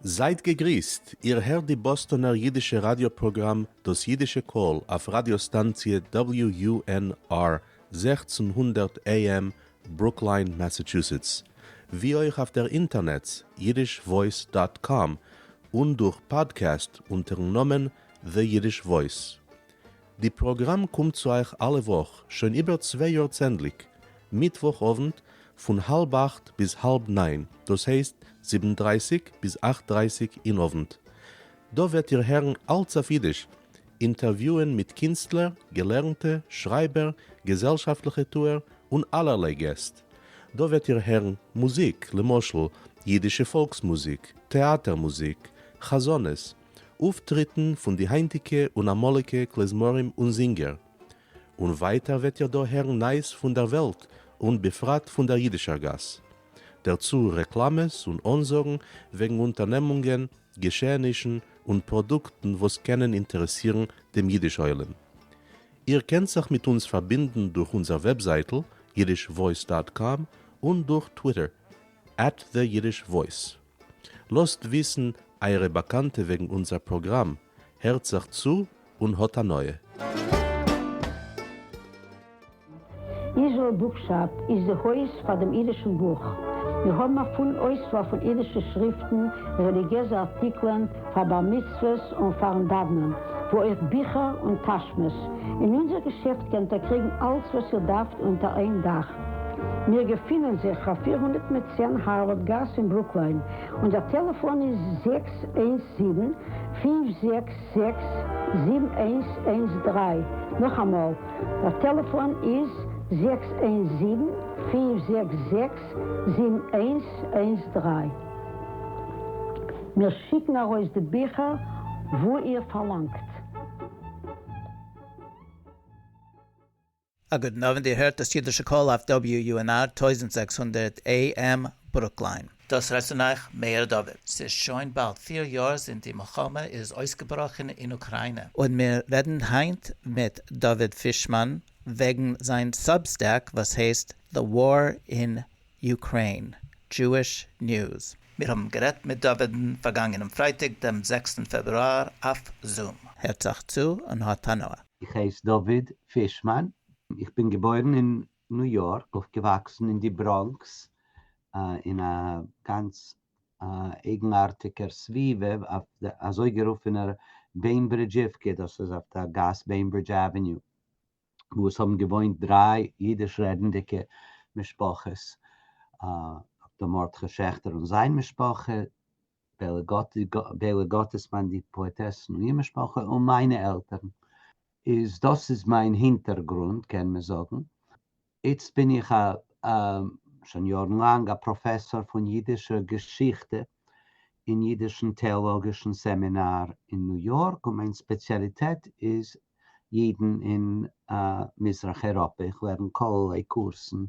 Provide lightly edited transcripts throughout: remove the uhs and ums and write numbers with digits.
זייט געגריסט, איר הערט די באסטאנער אידישע ראדיא פראגראם דאס אידישע קול אויף ראדיא סטאנציע WUNR 1600 AM ברוקליין מאסאטשוסעטס, ווי אויך אויף דער אינטערנעץ yiddishvoice dot com און דורך פאדקעסט אונטערן נאמען The Yiddish Voice. די פראגראם קומט צו אייך אלע וואך, שוין איבער צוויי יאר צענדליג, מיטוואך אוונט פון האלב אכט ביז האלב ניין, דאס הייסט זיבן דרייסיג ביז אכט דרייסיג אין אוונט. דא וועט איר הערן אלץ אויף אידיש, אינטערוויוען מיט קינסטלער, געלערנטע, שרייבער, געזעלשאפטליכע טוער, און אלערליי געסט. דא וועט איר הערן מוזיק, למשל, אידישע פאלקס מוזיק, טעאטער מוזיק, חזנות, אויפטריטן פון די היינטיגע און אמאליגע כלי-זמרים און זינגער. און ווייטער וועט איר דא הערן נייעס פון דער וועלט און בפרט פון דער אידישער גאס. דערצו רעקלאמעס און אנזאגן וועגן אונטערנעמונגען, געשעענישן און פראדוקטן וואס קענען אינטערעסירן דעם אידיש עולם. איר קענט זיך מיט אונז פארבינדן דורך אונזער וועבזייטל yiddishvoice dot com און דורך טוויטער at the Yiddish Voice. לאזט וויסן אייערע באקאנטע וועגן אונזער פראגראם, הערט זיך צו און האט הנאה. Israel Bookshop איז די הויז פאר דעם אידישן בוך. מיר האבן א פולן אויסוואל פון אידישע שריפטן, רעליגיעזע ארטיקלען, פאר בר מצוות און פארן דאוונען, וואו אויך ביכער און טאשמעס. אין אונזער געשעפט קענט איר קריגן אלץ וואס איר דארפט אונטער איין דאך. מיר געפינען זיך אויף 410 הארווארד גאס אין ברוקליין. אונזער טעלעפאן איז 617 5 זעקס זיבן איינס איינס דריי, נאכאמאל, דער טעלעפאן איז זעקס איינס זיבן פינף זעקס זעקס זיבן איינס איינס דריי. מיר שיקן ארויס די ביכער וואו איר פארלאנגט. א גוטן אווענט, איר הערט דאס אידישע קול אויף WUNR 1600 AM ברוקליין. דאס רעדט צון אייך מאיר דוד. ס'איז שוין באלד פיר יאר זינט די מלחמה איז אויסגעבראכן אין אוקריינע. און מיר רעדן היינט מיט דוד פישמאן וועגן זיין Substack וואס הייסט The War in Ukraine, Jewish News. מיר האבן גערעדט מיט דוד'ן פארגאנגענעם פרייטאג דעם זעקסטן פעברואר אויף Zoom. הערט זיך צו און האט הנאה. איך הייס דוד פישמאן, איך בין געבוירן אין ניו יארק, אויפגעוואקסן אין די בראנקס, אין א גאנץ אייגנארטיגער סביבה אויף די אזויגערופענער בעינברידזשיווקע, דאס איז אויף דער גאס Bainbridge Avenue. וואו עס האבן געוואוינט דריי אידיש רעדנדיגע משפחות, דער מרדכי שעכטער און זיין משפחה, בעלע גאטעסמאן די פאעטעסין און איר משפחה, און מיינע עלטערן. איז דאס איז מיין הינטערגרונד קען מען זאגן. איצט בין איך א שוין יארן לאנג א פראפעסאר פון אידישער געשיכטע אין אידישן טעאלאגישן סעמינאר אין ניו יארק, און מיין ספעציאליטעט איז אידן אין מזרח אייראפע, איך לערן כלערליי קורסן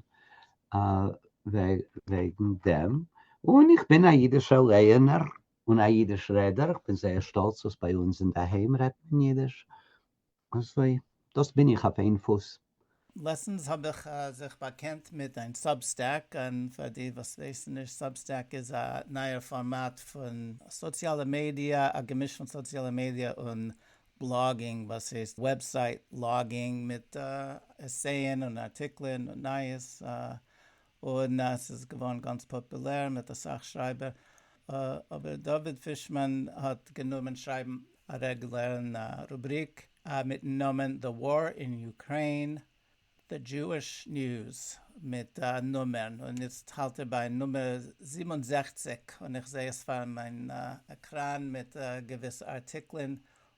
וועגן דעם, און איך בין א אידישער לייענער און א אידיש רעדער, איך בין זייער שטאלץ וואס ביי אונז אינדערהיים רעדט מען אידיש, אזוי דאס בין איך אויף איין פוס. לעצטנס האב איך זיך באקענט מיט דיין Substack, און פאר די וואס ווייסן נישט, Substack איז א נייער פארמאט פון סאציאלע מידיע, א געמיש פון סאציאלע מידיע און blogging וואס הייסט website logging מיט עסייען און ארטיקלען און נייעס, און עס איז געווארן גאנץ פאפולער מיט אסאך שרייבער, אבער דוד פישמאן האט גענומען שרייבן א רעגולערן רובריק מיטן נאמען The War in Ukraine, The Jewish News מיט נומערן, און איצט האלט ער ביי נומער 67, און איך זע עס פאר מיין עקראן מיט געוויסע ארטיקלען,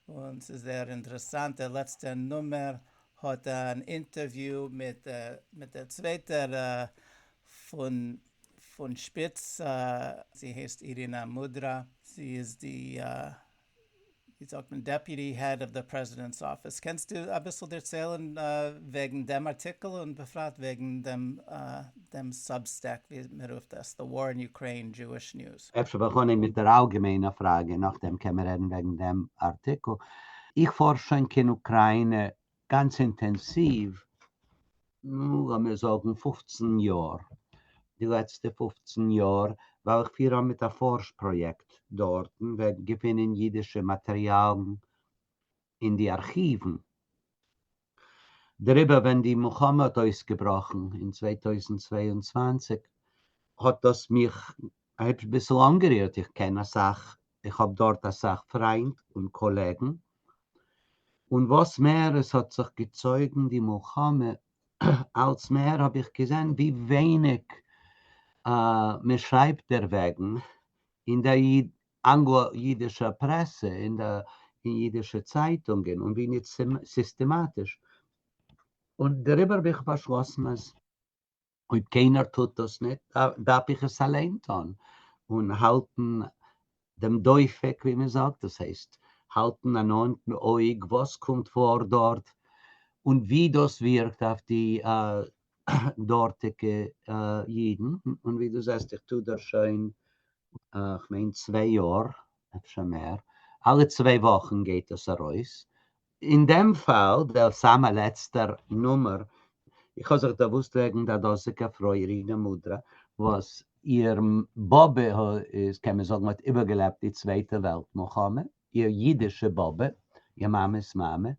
און ס'איז זייער אינטערעסאנט, דער לעצטער נומער האט אן אינטערוויו מיט מיט דער צווייטער פון פון שפיץ, זי הייסט אירינא מודרא, זי איז די ווי זאגט מען, deputy head of the president's office. קענסטו אביסל דערציילן וועגן דעם ארטיקל און בפרט וועגן דעם דעם Substack ווי מען רופט עס, The War in Ukraine Jewish News? אפשר וועל איך אנהייבן מיט דער אלגעמיינער פראגע, נאכדעם קען מען רעדן וועגן דעם ארטיקל. איך פארש שוין קיין אוקריינע גאנץ אינטענסיוו, נו, לאמיר זאגן פופצן יאר. די לעצטע פופצן יאר. ווייל איך פיר אן מיט א פארש פראיעקט דארטן וועגן געפינען אידישע מאטעריאלן אין די ארכיוון. דעריבער ווען די מלחמה האט אויסגעבראכן אין 2022 האט דאס מיך א היפש ביסל אנגערירט, איך קען אסאך, איך האב דארט אסאך פריינט און קאלעגן, און וואס מער עס האט זיך געצויגן די מלחמה אלץ מער האב איך געזען ווי ווייניג מען שרייבט דערוועגן אין דער אנגלא-אידישער פרעסע, אין די אידישע צייטונגען, און ווי ניט סיסטעמאטיש. און דעריבער האב איך באשלאסן אז אויב קיינער טוט דאס ניט, דארף איך עס אליין טאן, און האלטן דעם דופק, ווי מען זאגט, דאס הייסט, האלטן א נאענטן אויג וואס קומט פאר דארט, און ווי דאס ווירקט אויף די דארטיגע אידן, און ווי דו זעסט, איך טו דאס שוין, כ'מיין צוויי יאר, אפשר מער, אלע צוויי וואכן גייט דאס ארויס, אין דעם פאל, דער סאמע לעצטער נומער, איך האב זיך דערוואוסט וועגן דער דאזיגער פרוי אירינא מודרא, וואס איר באבע איז, קען מען זאגן, האט איבערגעלעבט די צווייטע וועלט מלחמה, איר אידישע באבע, איר מאמע'ס מאמע,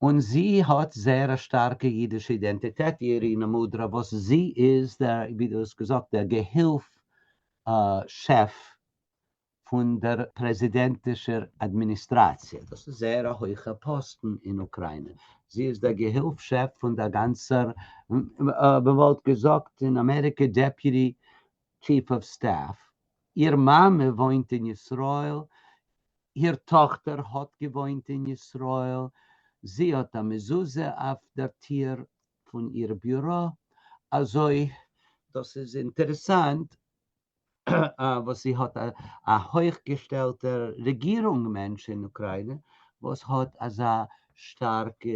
און זי האט זייער א שטארקע אידישע אידענטיטעט, אירינא מודרא, וואס זי איז דער, ווי דו האסט געזאגט, דער געהילף שעף פון דער פרעזידענטישער אדמיניסטראציע, דאס איז זייער א הויכער פאסטן אין אוקריינע, זי איז דער געהילף שעף פון דער גאנצער, מען וואלט געזאגט אין אמעריקע deputy chief of staff, איר מאמע וואוינט אין ישראל, איר טאכטער האט געוואוינט אין ישראל, זי האט א מזוזה אויף דער טיר פון איר ביורא, אזוי דאס איז אינטערעסאנט וואס זי האט א הויכגעשטעלטער רעגירונג מענטש אין אוקריינע וואס האט אזא שטארקע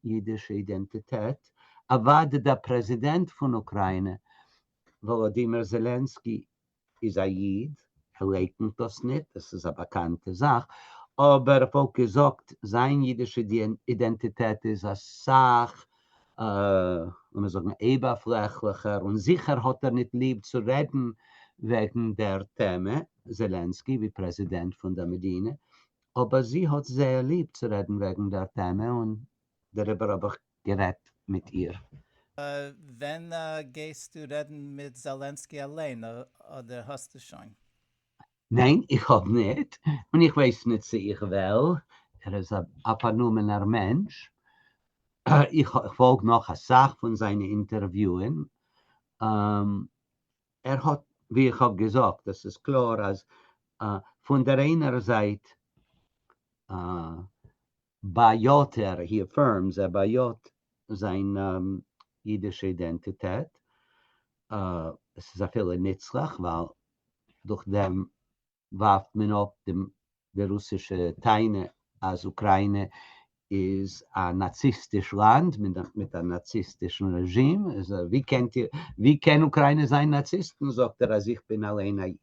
אידישע אידענטיטעט, אוודאי דער פרעזידענט פון אוקריינע וואלאדימיר זעלענסקי איז א איד, ער לייקנט דאס ניט, עס איז א באקאנטע זאך, אבער איך וואלט געזאגט זיין אידישע אידענטיטעט איז אסאך לאמיר זאגן אייבערפלעכליכער, און זיכער האט ער ניט ליב צו רעדן וועגן דער טעמע, זעלענסקי ווי פרעזידענט פון דער מדינה, אבער זי האט זייער ליב צו רעדן וועגן דער טעמע און דעריבער האב איך גערעדט מיט איר. ווען גייסטו רעדן מיט זעלענסקי אליין, אדער האסטו שוין? ניין, איך האב ניט, און איך ווייס ניט צי איך וועל, ער איז א פארנומענער מענטש, איך פאלג נאך אסאך פון זיינע אינטערוויוען, ער האט, ווי איך האב געזאגט, עס איז קלאר אז פון דער איינער זייט באיאט ער, he affirms, ער באיאט זיין אידישע אידענטיטעט, עס איז אפילו נוצליך ווייל דורך דעם ווארפט מען אפ די רוסישע טענה אז אוקריינע איז א נאציסטיש לאנד מיט א נאציסטישן רעזשים, ווי קענט איר, ווי קען אוקריינע זיין נאציסטן, זאגט ער אז איך בין אליין א איד.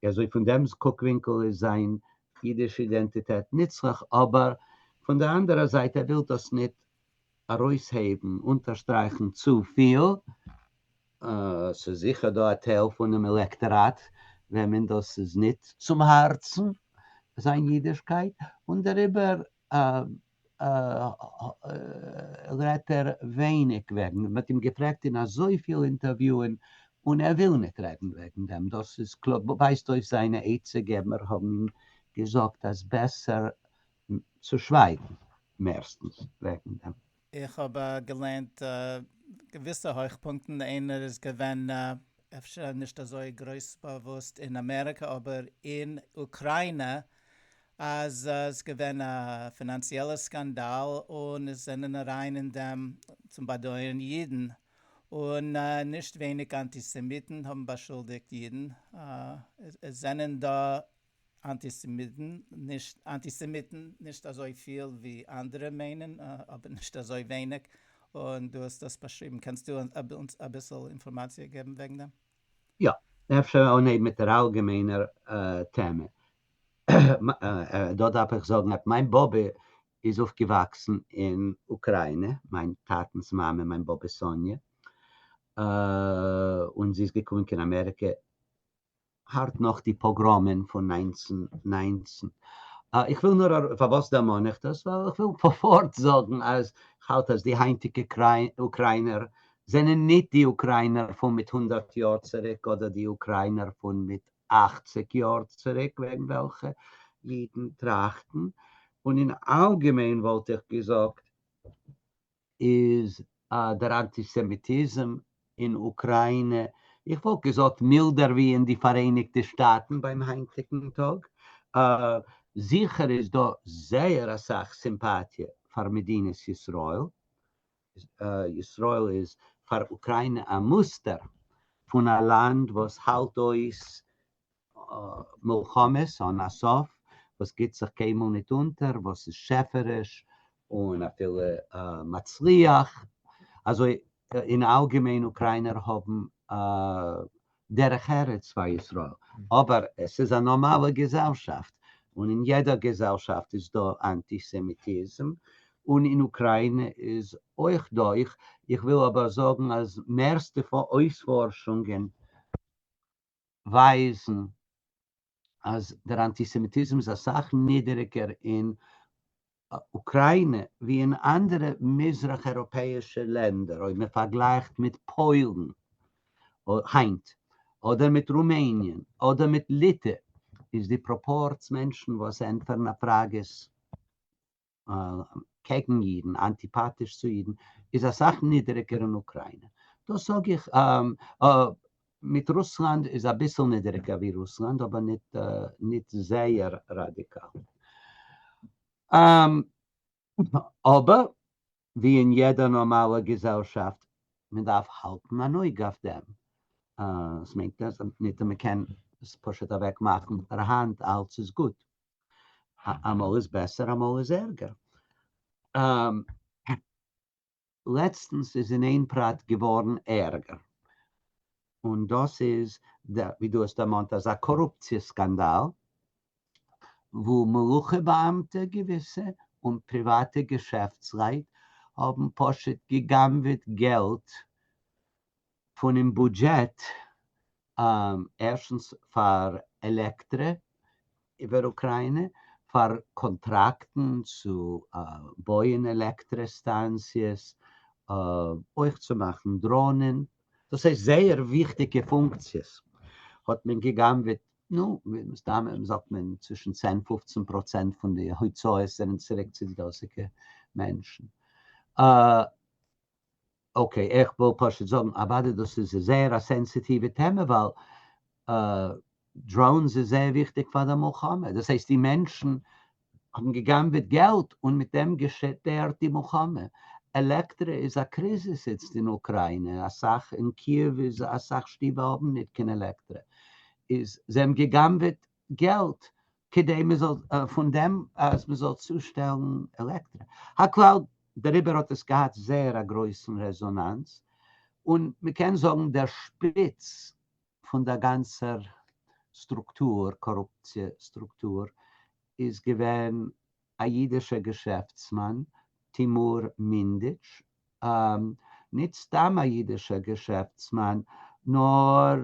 אזוי פון דעם קוקווינקל איז זיין אידישע אידענטיטעט נוצליך, אבער פון דער אנדערער זייט ער וויל דאס ניט ארויסהייבן, אונטערשטרייכן צופיל, ס'איז זיכער דא א טייל פונעם עלעקטאראט וועמען דאס איז ניט צום הארצן, זיין אידישקייט, און דעריבער רעדט ער ווייניג וועגן, מען האט אים געפרעגט אין אזויפיל אינטערוויוען און ער וויל ניט רעדן וועגן דעם, דאס איז קלאר, ווייזט אויס זיינע עצה געבער האבן אים געזאגט אז בעסער צו שווייגן מערסטנס וועגן דעם. איך האב געליינט געוויסע הויכפונקטן, איינער איז געווען אפשר נישט אזוי גרויס באוואוסט אין אמעריקע אבער אין אוקריינע אז עס געווען א פינאנציעלע סקאנדאל און עס זענען אריין אין דעם צום באדויערן אידן און נישט ווייניג אנטיסעמיטן האבן באשולדיגט אידן, עס זענען דא אנטיסעמיטן, נישט אנטיסעמיטן, נישט אזוי פיל ווי אנדערע מיינען, אבער נישט אזוי ווייניג, און דו האסט דאס באשריבן, קענסטו אונז אביסל אינפארמאציע געבן וועגן דעם? יא, אפשר אנהייבן מיט דער אלגעמיינער טעמע. דא דארף איך זאגן אז מיין באבע איז אויפגעוואקסן אין אוקריינע, מיין טאטנ'ס מאמע, מיין באבע סאניע, און זי איז געקומען קיין אמעריקע. הארט נאך די פאגראמען פון 1919. איך וויל נאר, פארוואס דערמאן איך דאס? ווייל איך וויל פארט זאגן אז איך האלט אז די היינטיגע אוקריינער זענען ניט די אוקריינער פון מיט הונדערט יאר צוריק אדער די אוקריינער פון מיט אכציג יאר צוריק וועגן וועלכע אידן טראכטן, און אין אלגעמיין וואלט איך געזאגט איז דער אנטיסעמיטיזם אין אוקריינע, איך וואלט געזאגט מילדער ווי אין די פאראייניגטע שטאטן ביים היינטיגן טאג. זיכער איז דא זייער אסאך סימפאטיע פאר מדינת ישראל, ישראל איז פאר אוקריינע א מוסטער פון א לאנד וואס האלט אויס מלחמות אן א סוף, וואס גיט זיך קיינמאל ניט אונטער, וואס איז שעפעריש און אפילו מצליח. אזוי אין אלגעמיין אוקריינער האבן דרך ארץ פאר ישראל, אבער עס איז א נארמאלע געזעלשאפט, און אין יעדער געזעלשאפט איז דא אנטיסעמיטיזם, און אין אוקריינע איז אויך דא. איך וויל אבער זאגן אז מערסטע אויספארשונגען ווייזן אז דער אנטיסעמיטיזם איז אסאך נידעריגער אין אוקריינע ווי אין אנדערע מזרח אייראפעאישע לענדער, אויב מען פארגלייכט מיט פוילן היינט, אדער מיט רומעניען, אדער מיט ליטע, איז די פראפארץ מענטשן וואס ענטפערן אויף פראגעס קעגן אידן, אנטיפאטיש צו אידן, איז אסאך נידעריגער אין אוקריינע. דאס זאג איך, מיט רוסלאנד איז אביסל נידעריגער ווי רוסלאנד, אבער ניט זייער ראדיקאל. אבער ווי אין יעדער נארמאלער געזעלשאפט, מען דארף האלטן אן אויג אויף דעם. עס מיינט ניט אז מען קען עס פשוט אוועקמאכן מיט דער האנט, אלץ איז גוט. אמאל איז בעסער אמאל איז ערגער. לעצטנס איז אין איין פרט געווארן ערגער, און דאס איז ווי דו האסט דערמאנט אזא קארופציע סקאנדאל, וואו מלוכה באאמטע געוויסע און פריוואטע געשעפטסלייט האבן פשוט גע'גנב'עט געלט פונעם בודזשעט, ערשטנס פאר עלעקטרע איבער אוקריינע, פאר קאנטראקטן צו בויען עלעקטרע סטאנציעס, אויך צו מאכן דראונען, דאס הייסט זייער וויכטיגע פונקציעס, האט מען גע'גנב'עט, נו, מסתמא זאגט מען צווישן צען פופצן פראצענט פון די הוצאות זענען צוריק צו די דאזיגע מענטשן. אקעי, איך וויל פשוט זאגן, אוודאי דאס איז זייער א סענסיטיווע טעמע, ווייל דראונס איז זייער וויכטיג פאר די מלחמה, דאס הייסט די מענטשן האבן גע'גנב'עט געלט און מיט דעם געשטערט די מלחמה, עלעקטרע איז א קריזיס איצט אין אוקריינע, אסאך אין קיעוו איז אסאך שטיבער האבן ניט קיין עלעקטרע, איז זיי האבן גע'גנב'עט געלט כדי מען זאל פון דעם אז מען זאל צושטעלן עלעקטרע. הכלל, דעריבער האט עס געהאט זייער א גרויסן רעזאנאנס, און מען קען זאגן דער שפיץ פון דער גאנצער סטרוקטור, קארופציע סטרוקטור, איז געווען א אידישער געשעפטסמאן, טימור מינדיטש, ניט סתם א אידישער געשעפטסמאן, נאר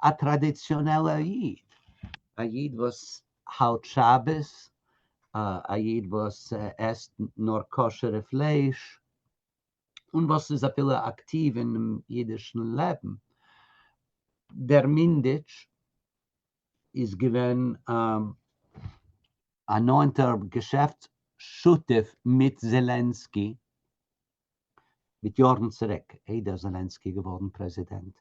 א טראדיציאנעלער איד, א איד וואס האלט שבת, א איד וואס עסט נאר כשר'ע פלייש, און וואס איז אפילו אקטיוו אינעם אידישן לעבן. דער מינדיטש איז געווען א נאענטער געשעפטס שותף מיט זעלענסקי מיט יארן צוריק איידער זעלענסקי געווארן פרעזידענט,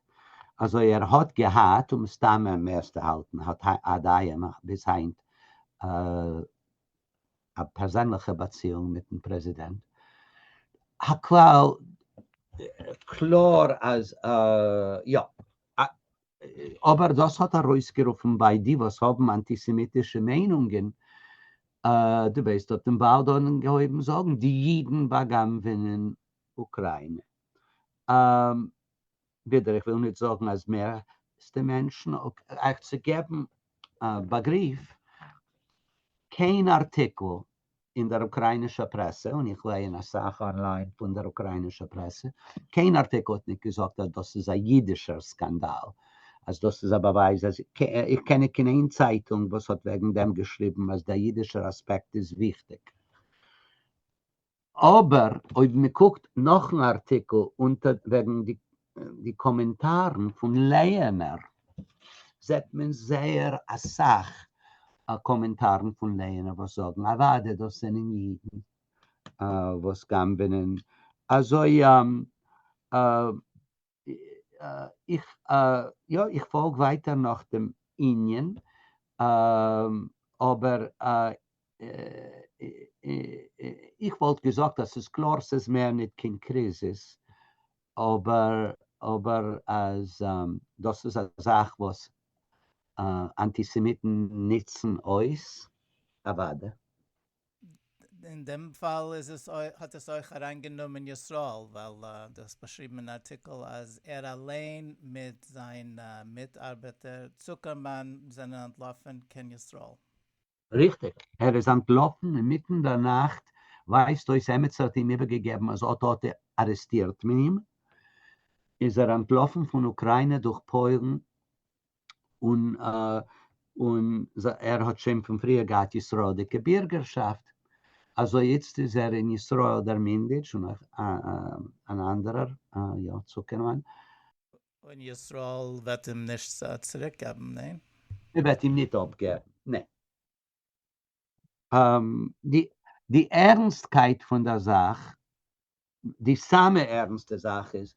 אזוי ער האט געהאט און מסתמא מערסטע האלטן האט עד היום ביז היינט א פערזענליכע באציאונג מיטן פרעזידענט. הכלל, קלאר אז יא. אבער דאס האט ארויסגערופן ביי די וואס האבן אנטיסעמיטישע מיינונגען, דו ווייסט האט מען באלד אנגעהויבן זאגן די אידן בא'גנב'ענען אוקריינע. ווידער איך וויל ניט זאגן אז מערסטע מענטשן, אייך צו געבן א באגריף, קיין ארטיקל אין דער אוקראינישער פרעסע, און איך לייען אסאך אנליין פון דער אוקראינישער פרעסע, קיין ארטיקל האט ניט געזאגט אז דאס איז א אידישער סקאנדאל. אז דאס איז א באווייז אז איך קען ניט קיין איין צייטונג וואס האט וועגן דעם געשריבן אז דער אידישער אספעקט איז וויכטיג. אבער אויב מען קוקט נאכן ארטיקל אונטער וועגן די קאמענטארן פון לייענער זעט מען זייער אסאך קאמענטארן פון לייענער וואס זאגן אוודאי דאס זענען אידן וואס גנב'נען אזוי איך יא איך פאלג ווייטער נאך דעם ענין אבער איך וואלט געזאגט אז ס'איז קלאר ס'איז מער ניט קיין קריזיס אבער אבער אז דאס איז א זאך וואס אנטיסעמיטן ניצן אויס אוודאי. אין דעם פאל איז עס האט עס אויך אריינגענומען ישראל, ווייל דו האסט באשריבן אין ארטיקל אז ער אליין מיט זיין מיטארבעטער צוקערמאן זענען אנטלאפן קיין ישראל. ריכטיג, ער איז אנטלאפן אינמיטן דער נאכט, ווייזט אויס עמיצער האט אים איבערגעגעבן אז אט אט ארעסטירט מען אים, איז ער אנטלאפן פון אוקריינע דורך פוילן און און ער האט שוין פון פריער געהאט ישראל'דיגע בירגערשאפט, אזוי איצט איז ער אין ישראל דער מינדיטש און אויך אן אנדערער יא צוקערמאן. און ישראל וועט אים נישט צוריקגעבן, ניין? מען וועט אים ניט אפגעבן, ניין. די ערנסטקייט פון דער זאך, די סאמע ערנסטע זאך איז,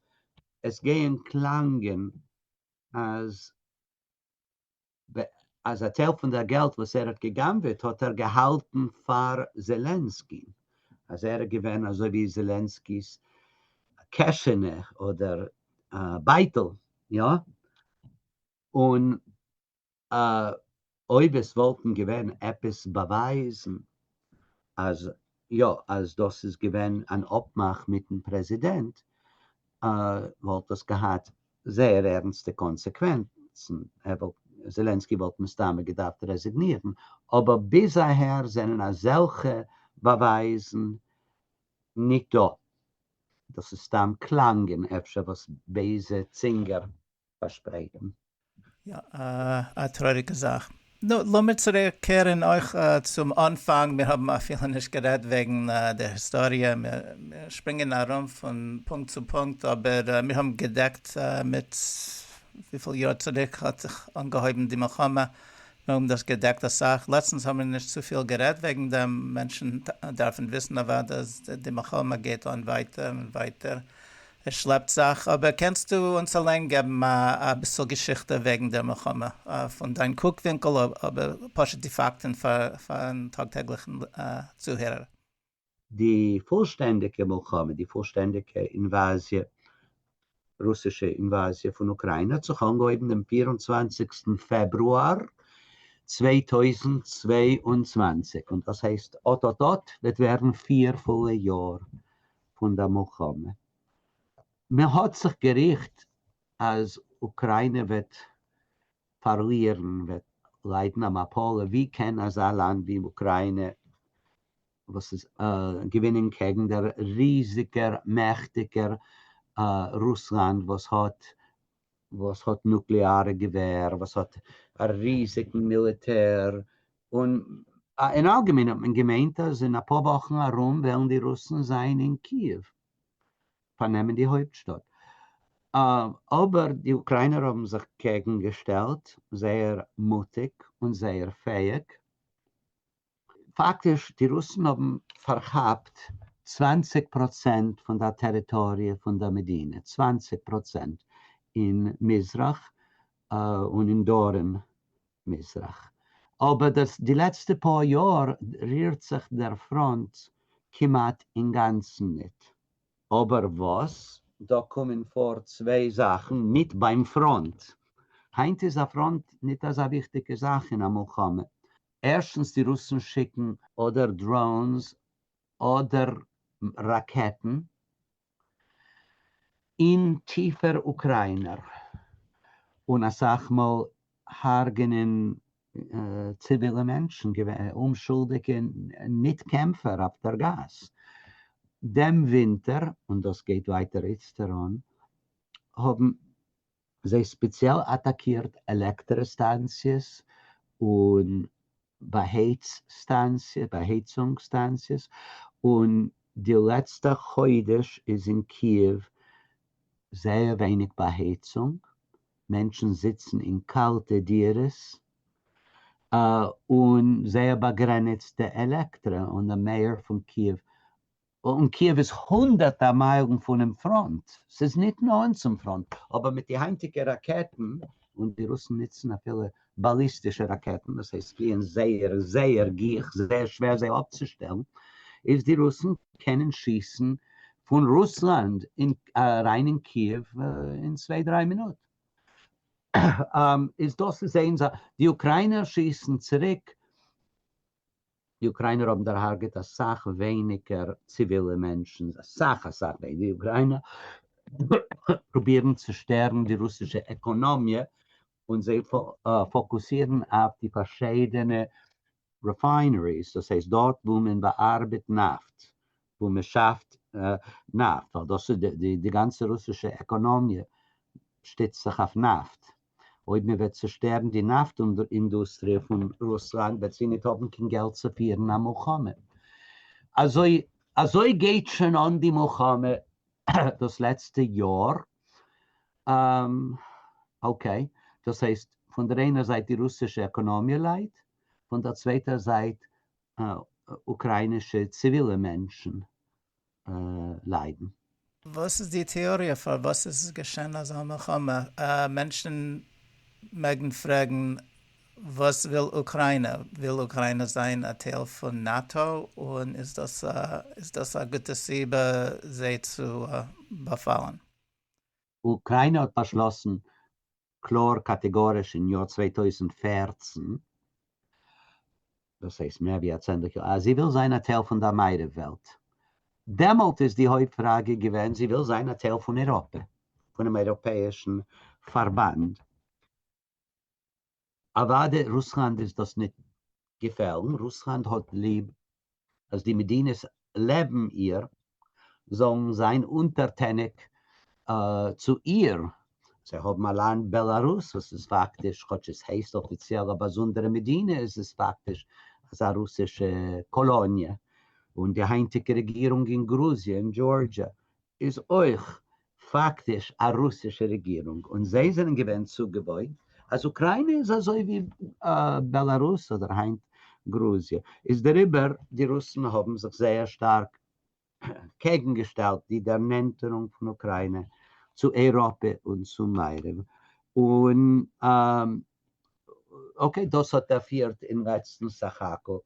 עס גייען קלאנגען אז אז א טייל פון דער געלט וואס ער האט גע'גנב'עט האט ער געהאלטן פאר זעלענסקי, אז ער איז געווען אזוי ווי זעלענסקי'ס קעשענע אדער בייטל, יא, און אויב עס וואלטן געווען עפעס באווייזן אז יא אז דאס איז געווען אן אפמאך מיטן פרעזידענט וואלט דאס געהאט זייער ערנסטע קאנסעקווענצן, ער וואלט, זעלענסקי וואלט מסתמא געדארפט רעזיגנירן, אבער ביז אהער זענען אזעלכע באווייזן ניטא, דאס איז סתם קלאנגען אפשר וואס בייזע צינגער פארשפרייטן. יא, א טרויעריגע זאך. נו, לאמיר צוריקקערן אויך צום אנפאנג, מיר האבן אפילו נישט גערעדט וועגן דער היסטאריע, מיר שפרינגען ארום פון פונקט צו פונקט, אבער מיר האבן געדעקט מיט וויפיל יאר צוריק האט זיך אנגעהויבן די מלחמה, מיר האבן דאס געדעקט אסאך, לעצטנס האבן מיר נישט צופיל גערעדט וועגן דעם, מענטשן דארפן וויסן אוודאי אז די מלחמה גייט אן ווייטער און ווייטער, עס שלעפט זיך, אבער קענסטו אונז אליין געבן אביסל געשיכטע וועגן דער מלחמה פון דיין קוק ווינקל, אבער פשוט די פאקטן פארן טאג טעגליכן צוהערער. די פולשטענדיגע מלחמה, די פולשטענדיגע אינוואזיע, רוסישע אינוואזיע פון אוקריינע האט זיך אנגעהויבן דעם פיר און צוואנציגסטן פעברואר 2022, און דאס הייסט אט אט אט וועט ווערן פיר פולע יאר פון דער מלחמה. מען האט זיך געריכט אז אוקריינע וועט פארלירן, וועט ליידן א מפלה, ווי קען אזא לאנד ווי אוקריינע וואס איז געווינען קעגן דער ריזיגער מעכטיגער רוסלאנד וואס האט וואס האט נוקלעארע געווער, וואס האט א ריזיגן מיליטער, און אין אלגעמיין האט מען געמיינט אז אין אפאר וואכן ארום וועלן די רוסן זיין אין קיעוו, פארנעמען די הויפטשטאט. אבער די אוקריינער האבן זיך קעגן געשטעלט זייער מוטיג און זייער פעאיג. פאקטיש די רוסן האבן פארכאפט 20% פון דער טעריטאריע פון דער מדינה, 20% אין מזרח און אין דרום מזרח. אבער דאס די לעצטע פאר יאר רירט זיך דער פראנט כמעט אינגאנצן ניט. אבער וואס? דא קומען פאר צוויי זאכן ניט ביים פראנט. היינט איז א פראנט ניט אזא וויכטיגע זאך אין א מלחמה. ערשטנס די רוסן שיקן אדער דראונס אדער ראקעטן אין טיפער אוקריינער, און אסאך מאל הרג'נען ציווילע מענטשן, אומשולדיגע ניט קעמפער אויף דער גאס. דעם ווינטער, און דאס גייט ווייטער איצטער אן, האבן. זיי ספעציעל אטאקירט עלעקטרע סטאנציעס און באהייץ סטאנציע, באהייצונג סטאנציעס, און די לעצטע חודש איז אין קיעוו זייער ווייניג באהייצונג, מענטשן זיצן אין קאלטע דירות, און זייער באגרעניצטע עלעקטרע, און די מעיאר פון קיעוו און קיעוו איז הונדערטער מיילן פונעם פראנט, ס'איז ניט נאענט צום פראנט, אבער מיט די היינטיגע ראקעטן, און די רוסן נוצן אפילו באליסטישע ראקעטן, דאס הייסט פליען זייער זייער גיך, זייער שווער זיי אפצושטעלן, איז די רוסן קענען שיסן פון רוסלאנד אריין אין קיעוו אין צוויי דריי מינוט. איז דאס איז איין זאך, די אוקריינער שיסן צוריק. די אוקריינער האבן דערהארגעט אסאך ווייניגער ציווילע מענטשן, אסאך אסאך ווייניגער, די אוקריינער פרובירן צו שטערן די רוסישע עקאנאמיע און זיי פאקוסירן אויף די פארשיידענע refineries, דאס הייסט דארט וואו מען באארבעט נאפט, וואו מען שאפט נאפט, ווייל דאס איז די גאנצע רוסישע עקאנאמיע שטיצט זיך אויף נאפט. אויב מען וועט צושטערן די נאפט אינדוסטריע פון רוסלאנד וועט זי ניט האבן קיין געלט צו פירן א מלחמה. אזוי אזוי גייט שוין אן די מלחמה דאס לעצטע יאר. Okay, דאס הייסט פון דער איינער זייט די רוסישע עקאנאמיע ליידט, פון דער צווייטער זייט אוקריינישע ציווילע מענטשן ליידן. וואס איז די טעאריע פארוואס עס איז געשען אזא מלחמה? מענטשן מעגן פרעגן וואס וויל אוקריינע? וויל אוקריינע זיין א טייל פון נאטא? און איז דאס איז דאס א גוטע סיבה זיי צו באפאלן? אוקריינע האט באשלאסן קלאר קאטעגאריש אין יאר 2014, דאס הייסט מער ווי א צענדליג יאר, אז זי וויל זיין א טייל פון דער מערב וועלט. דעמאלט איז די הויפט פראגע געווען, זי וויל זיין א טייל פון אייראפע, פונעם אייראפעאישן פארבאנד. אוודאי רוסלאנד איז דאס ניט געפעלן, רוסלאנד האט ליב אז די מדינות לעבן איר זאלן זיין אונטערטעניג צו איר, זיי האבן א לאנד בעלארוס וואס איז פאקטיש, כאטש עס הייסט אפיציעל א באזונדערע מדינה, איז עס פאקטיש אזא רוסישע קאלאניע, און די היינטיגע רעגירונג אין גרוזיע, אין דזשארדזשע, איז אויך פאקטיש א רוסישע רעגירונג, און זיי זענען געווען צוגעוואוינט אז אוקריינע איז אזוי ווי בעלארוס אדער היינט גרוזיע, איז דעריבער די רוסן האבן זיך זייער שטארק קעגנגעשטעלט די דערנענטערונג פון אוקריינע צו אייראפע און צו מערב, און okay דאס האט דערפירט אין לעצטן סך הכל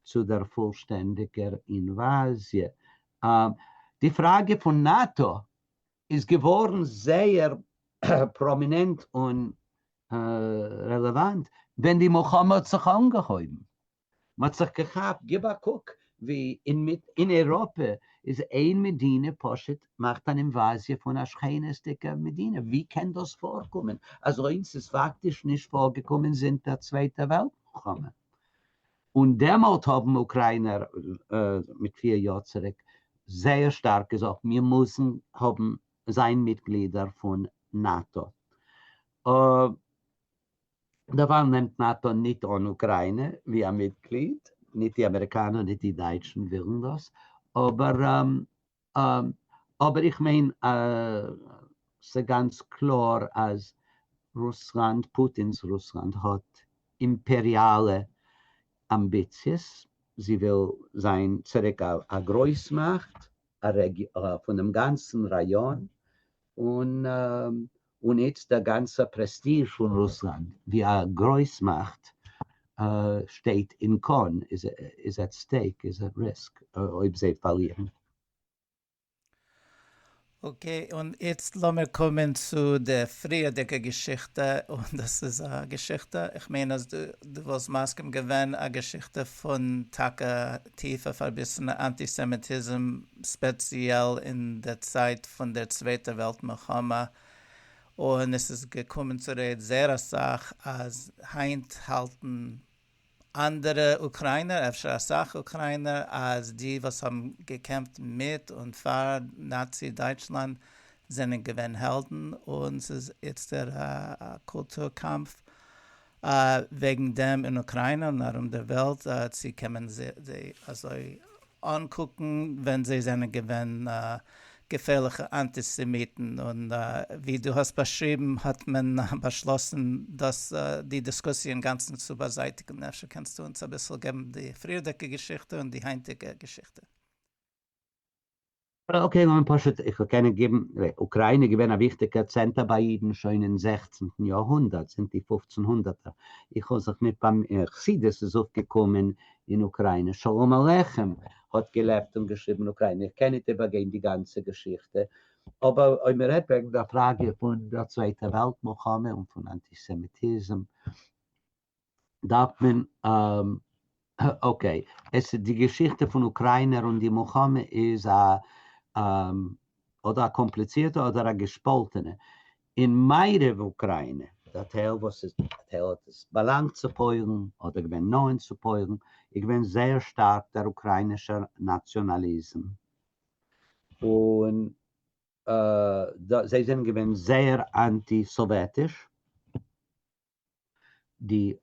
צו דער פולשטענדיגער אינוואזיע. די פראגע פון נאטא איז געווארן זייער פראמינענט און רעלעוואנט ווען די מלחמה האט זיך אנגעהויבן. מען האט זיך געכאפט, גיב א קוק ווי אין אייראפע איז איין מדינה פשוט מאכט אן אינוואזיע פון א שכנות'דיגע מדינה, ווי קען דאס פארקומען? אזוינס איז פאקטיש נישט פארגעקומען זינט דער צווייטער וועלט מלחמה. און דעמאלט האבן אוקריינער מיט פיר יאר צוריק זייער שטארק געזאגט מיר מוזן האבן זיין מיטגלידער פון נאטא. דערווייל נעמט נאטא ניט אן אוקריינע ווי א מיטגליד, ניט די אמעריקאנער ניט די דייטשן ווילן דאס, אבער אבער איך מיין ס'גאנץ קלאר אז רוסלאנד, פוטין'ס רוסלאנד האט אימפעריאלע אמביציעס, זי וויל זיין צוריק א גרויסמאכט פון דעם גאנצן ראיאן, און און איצט דער גאנצער פרעסטיזש פון רוסלאנד ווי א גרויסמאכט שטייט אין קאן, איז at stake, איז at risk אויב זיי פארלירן. Okay, און איצט לאמיר קומען צו די פריערדיגע געשיכטע, און דאס איז א געשיכטע, איך מיין אז דו וואלסט מסכים געווען, א געשיכטע פון טאקע טיפע פארביסענע אנטיסעמיטיזם, ספעציעל אין די צייט פון דער צווייטער וועלט מלחמה, און עס איז געקומען צו רייד זייער אסאך אז היינט האלטן אנדערע אוקריינער, אפשר אסאך אוקריינער, אז די וואס האבן געקעמפט מיט און פאר נאצי דייטשלאנד. זענען געווען העלדן, און ס'איז איצטער א קולטור קאמף וועגן דעם אין אוקריינע און ארום דער וועלט, צו קען מען זיי אזוי אנקוקן ווען זיי זענען געווען געפערליכע אנטיסעמיטן, און ווי דו האסט באשריבן האט מען באשלאסן דאס די דיסקוסיע אינגאנצן צו באזייטיגן, אפשר קענסטו אונז אביסל געבן די פריערדיגע געשיכטע און די היינטיגע געשיכטע. Okay, לאמיר פשוט, איך וועל קענען געבן, אוקריינע איז געווען א וויכטיגער צענטער ביי אידן שוין אין זעכצנטן יארהונדערט, זינט די פופצן הונדערטער, איך האב זיך ניט באמ, חסידות איז אויפגעקומען אין אוקריינע, שלום עליכם האט געלעבט און געשריבן אין אוקריינע, איך קען ניט איבערגיין די גאנצע געשיכטע, אבער אויב מען רעדט וועגן דער פראגע פון דער צווייטער וועלט מלחמה און פון אנטיסעמיטיזם, דארף מען okay, עס איז די געשיכטע פון אוקריינער און די מלחמה איז א אדער א קאמפליצירטע אדער א געשפאלטענע. אין מערב אוקריינע, דער טייל וואס איז א טייל האט עס באלאנגט צו פוילן אדער געווען נאענט צו פוילן, איז געווען זייער שטארק דער אוקריינישער נאציאנאליזם, און זיי זענען געווען זייער אנטי סאוועטיש. די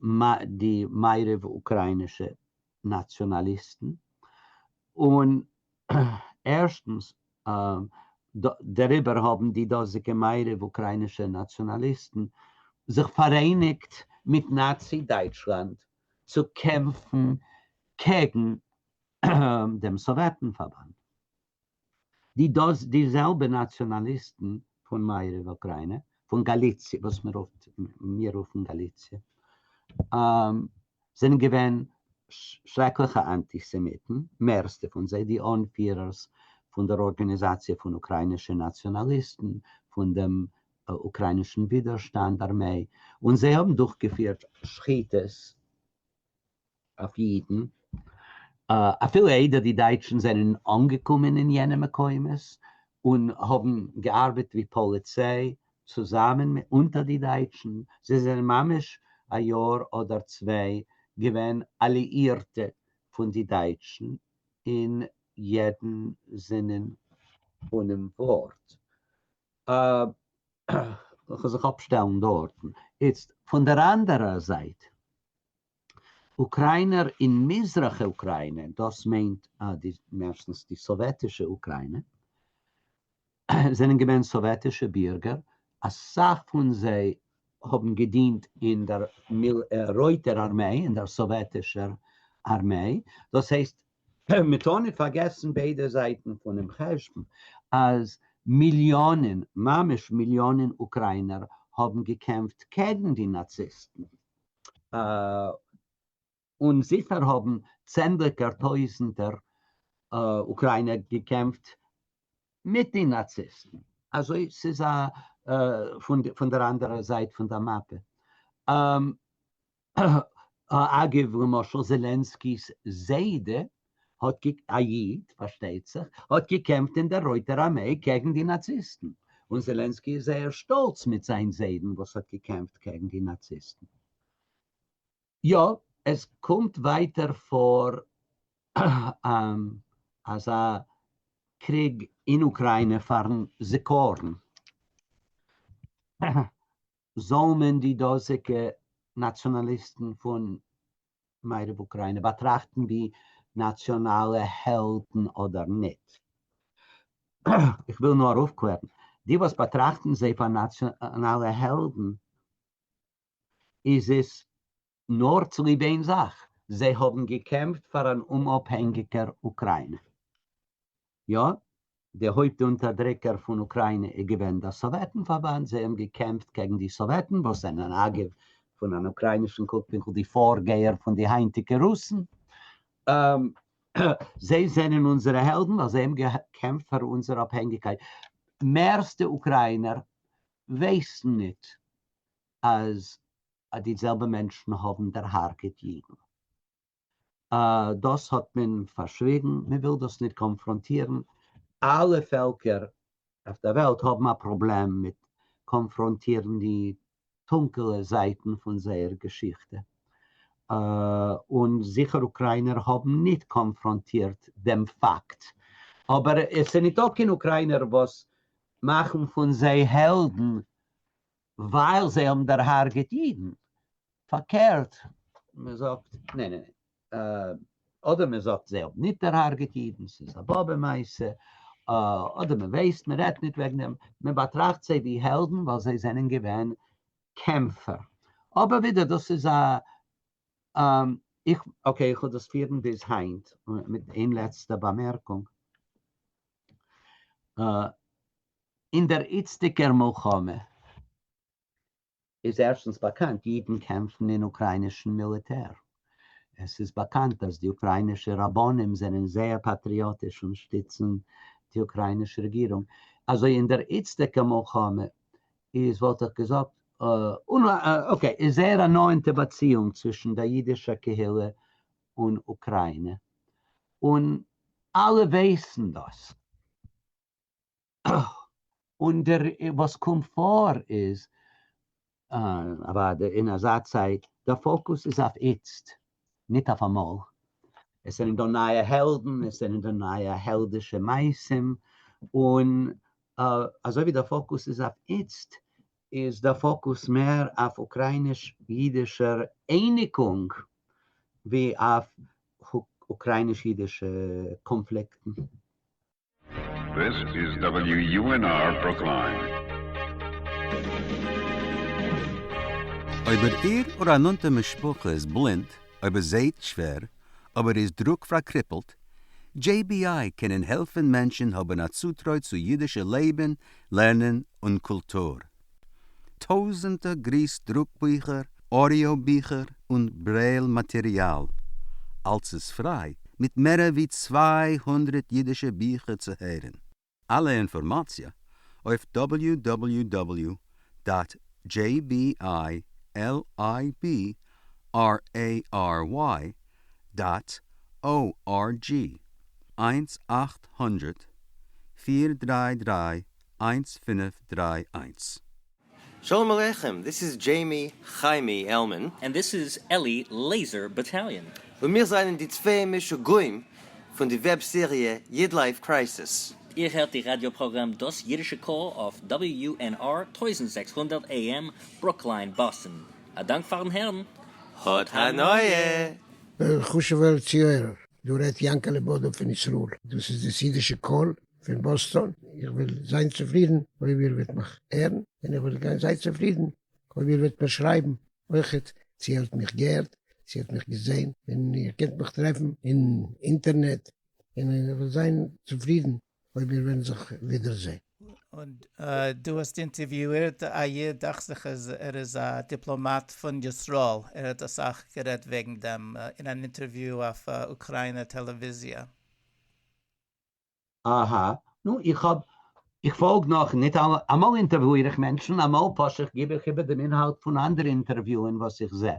די מערב אוקראינישע נאציאנאליסטן, און ערשטנס דעריבער האבן די דאזיגע מערב אוקראינישע נאציאנאליסטן זיך פאראייניגט מיט נאצי דייטשלאנד צו קעמפן קעגן דעם סאוועטן פארבאנד. די דאָס די זעלבע נאַציאָנאַליסטן פֿון מערבֿ-אוקראַיִנע, פֿון גאַליציע, וואָס מע רופֿט, מיר רופֿן גאַליציע, זענען געווען שרעקלעכע אַנטיסעמיטן, מערסטע פֿון זיי, די אָנפֿירערס פֿון דער אָרגאַניזאַציע פֿון אוקראַיִנישע נאַציאָנאַליסטן, פֿון דעם אוקראַיִנישן ווידערשטאַנד-אַרמיי, און זיי האָבן דורכגעפֿירט שחיטות אויף אידן, אפילו איידער די דייטשן זענען אנגעקומען אין יענע מקומות און האבן געארבעט ווי פאליציי צוזאמען אונטער די דייטשן, זיי זענען ממש א יאר אדער צוויי געווען אליאירטע פון די דייטשן אין יעדן זינען פונעם ווארט. כ'וועל זיך אפשטעלן דארטן. איצט, פון דער אנדערער זייט, אוקריינער אין מזרח אוקריינע, דאס מיינט די מערסטנס די סאוועטישע אוקריינע, זענען געווען סאוועטישע בירגער, אסאך פון זיי האבן געדינט אין דער רויטער ארמיי, אין דער סאוועטישער ארמיי, דאס הייסט מען טאר ניט פארגעסן ביידע זייטן פונעם חשבון, אז מיליאנען, ממש מיליאנען אוקריינער האבן געקעמפט קעגן די נאציסטן, און זיכער האבן צענדליגער טויזנטער אוקריינער געקעמפט מיט די נאציסטן, אזוי ס'איז א פון דער אנדערער זייט פון דער מאפע. אגב, למשל זעלענסקי'ס זיידע האט א איד פארשטייט זיך, האט געקעמפט אין דער רויטער ארמיי קעגן די נאציסטן, און זעלענסקי איז זייער שטאלץ מיט זיין זיידן וואס האט געקעמפט קעגן די נאציסטן. יא, עס קומט ווייטער פאר אזא קריג אין אוקריינע פארן זיכרון. זאל מען די דאזיגע נאציאנאליסטן פון מערב אוקריינע באטראכטן ווי נאציאנאלע העלדן אדער ניט? איך וויל נאר אויפקלערן, די וואס באטראכטן זיי פאר נאציאנאלע העלדן איז עס נאר צוליב איין זאך, זיי האבן געקעמפט פאר אן אומאפהענגיקער אוקריינע. יא, די הויפט אונטערדריקער פון אוקריינע איז געווען דער סאוועטן פארבאנד, זיי האבן געקעמפט קעגן די סאוועטן, וואס זענען אגב פון אן אוקריינישן קוקווינקל די פארגייער פון די היינטיגע רוסן. זיי זענען אונזערע העלדן ווייל זיי האבן געקעמפט פאר אונזער אפהענגיקייט. מערסטע אוקריינער ווייסן ניט אז די זעלבע מענטשן האבן דערהרגעט אידן. דאס האט מען פארשוויגן, מען וויל דאס ניט קאנפראנטירן. אלע פעלקער אויף דער וועלט האבן א פראבלעם מיט קאנפראנטירן די טונקעלע זייטן פון זייער געשיכטע, און זיכער אוקריינער האבן ניט קאנפראנטירט דעם פאקט. אבער עס איז ניטא קיין אוקריינער וואס מאכן פון זיי העלדן ווייל זיי האבן דערהארגעט אידן, פארקערט, מען זאגט, ניין ניין ניין, אדער מען זאגט זיי האבן ניט דערהארגעט אידן, ס'איז א באבע מעשה, אדער מען ווייסט, מען רעדט ניט וועגן דעם, מען באטראכט זיי ווי העלדן ווייל זיי זענען געווען קעמפער. אבער ווידער דאס איז א איך, okay, איך וועל דאס פירן ביז היינט מיט איין לעצטע באמערקונג. אין דער איצטיגער מלחמה איז ערשטנס באקאנט, אידן קעמפן אין אוקראינישן מיליטער. עס איז באקאנט אז די אוקראינישע רבנים זענען זייער פאטריאטיש און שטיצן די אוקראינישע רעגירונג. אזוי אין דער איצטיגער מלחמה איז וואלט איך געזאגט, און okay, איז זייער א נאענטע באציאונג צווישן דער אידישער קהילה און אוקראינע, און אלע ווייסן דאס. און דער וואס קומט פאר איז, אוודאי אין אזא צייט, דער פאקוס איז אויף איצט, ניט אויף אמאל. עס זענען דא נייע העלדן, עס זענען דא נייע העלדישע מעשים, און אזוי ווי דער פאקוס איז אויף איצט, איז דער פאקוס מער אויף אוקראיניש-אידישער אייניקונג ווי אויף אוקראיניש-אידישע קאנפליקטן. This is WUNR Brookline. אויב איר אדער א נאנטע משפחה איז בלינד, אויב ער זעהט שווער, אבער איז דרוק פארקריפלט, JBI קענען העלפן מענטשן האבן א צוטרוי צו אידישע לעבן, לערנען און קולטור. טויזענטער גריס דרוק ביכער, אודיאו ביכער און ברעיל מאטעריאל. אלץ איז פריי, מיט מערער ווי 200 אידישע ביכער צו הערן. אלע אינפארמאציע אויף www dot jbilibrary dot org, 1 800 433 1531. Shalom Aleichem, this is Jamie Chaimie Elman. And this is Eli Laser Battalion. און מיר זענען די צוויי משוגעים פון די web סעריע YidLife Crisis. איר הערט די ראדיא-פראגראם דאס אידישע קול אויף WUNR 1600 AM, Brookline, Boston. א דאנק פארן הערן. האט הנאה! חשובער צוהערער, דא רעדט יענקעלע באדא פון ישראל. דאס איז דאס אידישע קול פון באסטאן. איך וועל זיין צופרידן אויב איר וועט מיך הערן, און איך וועל זיין צופרידן אויב איר וועט מיר שרייבן אויכעט, צו איר האט מיך געהערט, צו איר האט מיך געזען, און איר קענט מיך טרעפן אין אינטערנעט, און איך וועל זיין צופרידן אויב מיר וועלן זיך ווידערזען. און דו האסט אינטערוויואירט א איד, דאכט זיך אז ער איז א דיפלאמאט פון ישראל, ער האט אסאך גערעדט וועגן דעם אין אן אינטערוויו אויף אוקריינע טעלעוויזיע. אהא, נו, איך האב, איך פאלג נאך, ניט אלע, אמאל אינטערוויאיר איך מענטשן, אמאל פשוט גיב איך איבער דעם אינהאלט פון אנדערע אינטערוויוען וואס איך זע.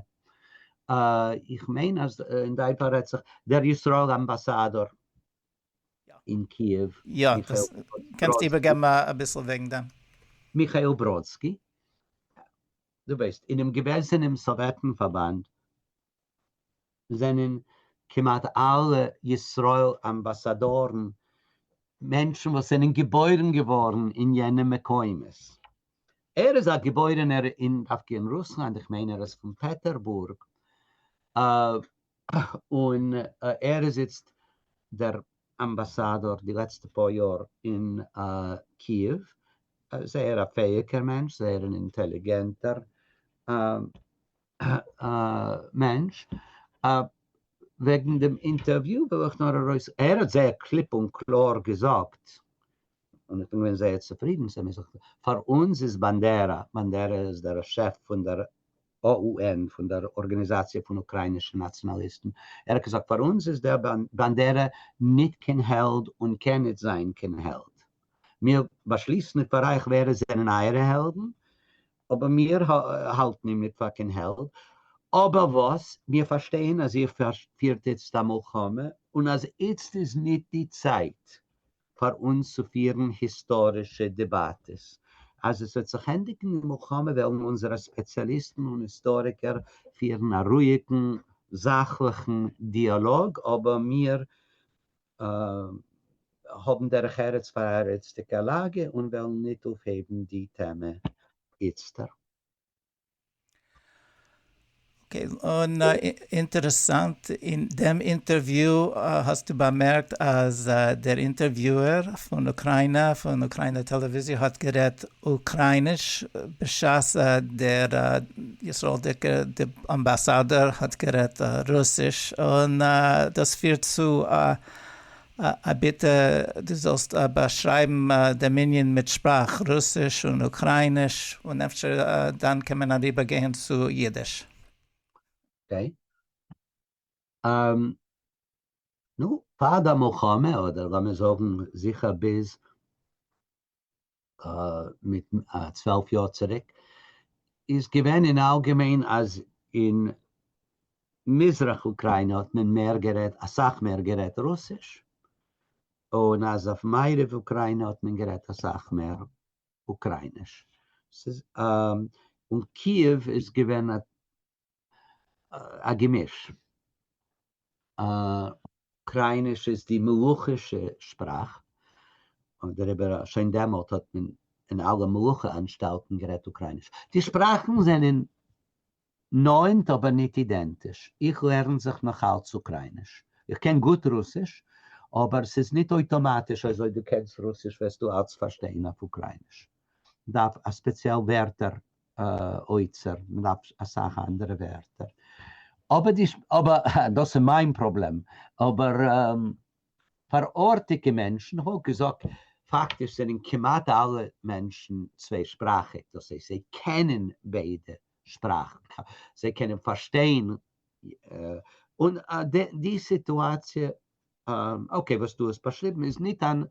איך מיין אז אין דיין פאל רעדט זיך דער ישראל אמבאסאדאר אין קיעוו. יא, דאס קענסטו איבערגעבן אביסל וועגן דעם? מיכאל בראדסקי, דו ווייסט, אינעם געוועזענעם סאוועטן פארבאנד זענען כמעט אלע ישראל אמבאסאדארן מענטשן וואס זענען געבוירן געווארן אין יענע מקומות. ער איז א געבוירענער אין דווקא אין רוסלאנד, איך מיין ער איז פון פעטערבורג, און ער איז איצט דער אמבאסאדאר די לעצטע פאר יאר אין קיעוו, זייער א פעאיגער מענטש, זייער אן אינטעליגענטער מענטש. וועגן דעם אינטערוויו וויל איך נאר ארויס, ער האט זייער קליפ און קלאר געזאגט, און איך בין געווען זייער צופרידן, פאר אונז איז באנדערא, באנדערא איז דער שעף פון דער OUN, פון דער ארגאניזאציע פון אוקראינישע נאציאנאליסטן, ער האט געזאגט פאר אונז איז דער באנדערא ניט קיין העלד און קען ניט זיין קיין העלד. מיר באשליסן ניט פאר אייך ווער עס זענען אייערע העלדן, אבער מיר האלטן אים ניט פאר קיין העלד. אבער וואס? מיר פארשטייען אז איר פירט איצט א מלחמה און אז איצט איז ניט די צייט פאר אונז צו פירן היסטארישע דעבאטעס. אז עס וועט זיך ענדיגן די מלחמה וועלן אונזערע ספעציאליסטן און היסטאריקער פירן א רואיגן, זאכליכן דיאלאג, אבער מיר. האבן דרך ארץ פאר אייער איצטיגע לאגע און וועלן ניט אויפהייבן די טעמע איצטער. אקעי, און אינטערעסאנט, אין דעם אינטערוויו האסטו באמערקט אז דער אינטערוויוער פון אוקריינא, פון אוקריינא טעלעוויזיע האט גערעדט אוקרייניש בשעת דער ישראל'דיגער אמבאסאדאר האט גערעדט רוסיש, און דאס פירט צו א ביטע דו זאלסט באשרייבן דעם ענין מיט שפראך, רוסיש און אוקרייניש, און אפשר דאן קען מען אריבער גיין צו אידיש. אקעי. נו, פאר דער מלחמה, אדער לאמיר זאגן זיכער ביז מיט 12 יאר צוריק, איז געווען אין אלגעמיין אז אין מזרח אוקריינע האט מען מער גערעדט, אסאך מער גערעדט רוסיש, און אז אויף מערב אוקריינע האט מען גערעדט אסאך מער אוקרייניש. ס'איז, און קיעוו איז געווען א געמיש. אוקרייניש איז די מלוכישע שפראך, און דעריבער שוין דעמאלט האט מען אין אלע מלוכה אנשטאלטן גערעדט אוקרייניש. די שפראכן זענען נאענט אבער ניט אידענטיש. איך לערן זיך נאך אלץ אוקרייניש. איך קען גוט רוסיש, אבער ס'איז ניט אויטאמאטיש אז אויב דו קענסט רוסיש וועסטו אלץ פארשטיין אויף אוקרייניש. מ'דארף א ספעציעל ווערטער אוצר, מ'דארף אסאך אנדערע ווערטער. אבער די, אבער דאס איז מיין פראבלעם. אבער פאר ארטיגע מענטשן, איך וואלט געזאגט, פאקטיש זענען כמעט אלע מענטשן צוויי-שפראכיג, דאס הייסט זיי קענען ביידע שפראכן, זיי קענען פארשטיין, און די סיטואציע, אקעי וואס דו האסט באשריבן איז ניט אן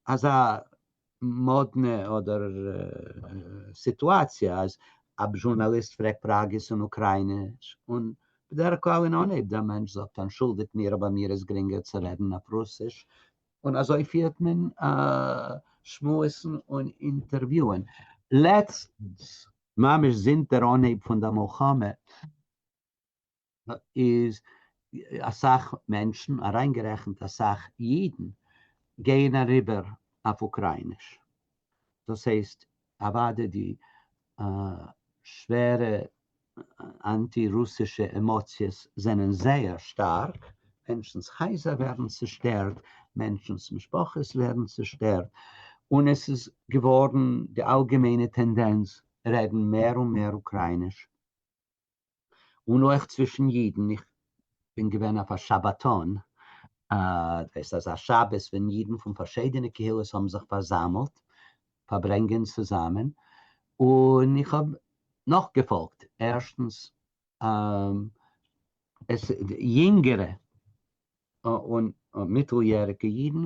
אזא מאדנע אדער סיטואציע אז א זשורנאליסט פרעגט פראגעס אין אוקרייניש און בדרך כלל אין אנהייב דער מענטש זאגט אנטשולדיגט מיר אבער מיר איז גרינגער צו רעדן אויף רוסיש און אזוי פירט מען שמועסן און אינטערוויוען. לעצטנס, ממש זינט דער אנהייב פון דער מלחמה, איז אסאך מענטשן, אריינגערעכנט אסאך אידן, גייען אריבער אויף אוקרייניש. דאס הייסט אוודאי די שווערע אנטי רוסישע עמאציעס זענען זייער שטארק, מענטשנ'ס הייזער ווערן צעשטערט, מענטשנ'ס משפחות ווערן צעשטערט, און עס איז געווארן די אלגעמיינע טענדענץ רעדן מער און מער אוקרייניש. און אויך צווישן אידן, איך בין געווען אויף א שבתון, דאס איז אזא שבת ווען אידן פון פארשידענע קהילות האבן זיך פארזאמלט, פארברענגען צוזאמען, און איך האב נאכגעפאלגט, ערשטנס, עס יונגערע און מיטל-יעריגע אידן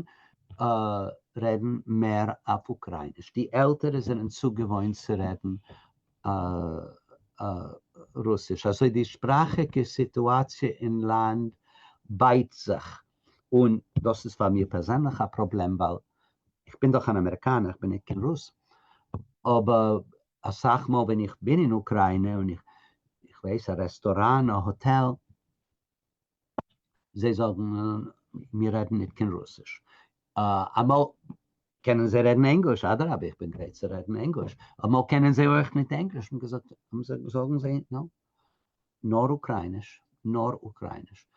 רעדן מער אויף אוקרייניש, די עלטערע זענען צוגעוואוינט צו רעדן רוסיש, אזוי די שפראכיגע סיטואציע אין לאנד בייט זיך, און דאס איז פאר מיר פערזענליך א פראבלעם ווייל איך בין דאך אן אמעריקאנער, איך בין ניט קיין רוס, אבער אסאך מאל ווען איך בין אין אוקריינע און איך ווייס א רעסטוראן, א האטעל, זיי זאגן מיר רעדן ניט קיין רוסיש. אמאל קענען זיי רעדן ענגליש, אדרבה איך בין גרייט צו רעדן ענגליש, אמאל קענען זיי אויך ניט ענגליש, און געזאגט, זאגן זיי נא, נאר אוקרייניש, נאר אוקרייניש.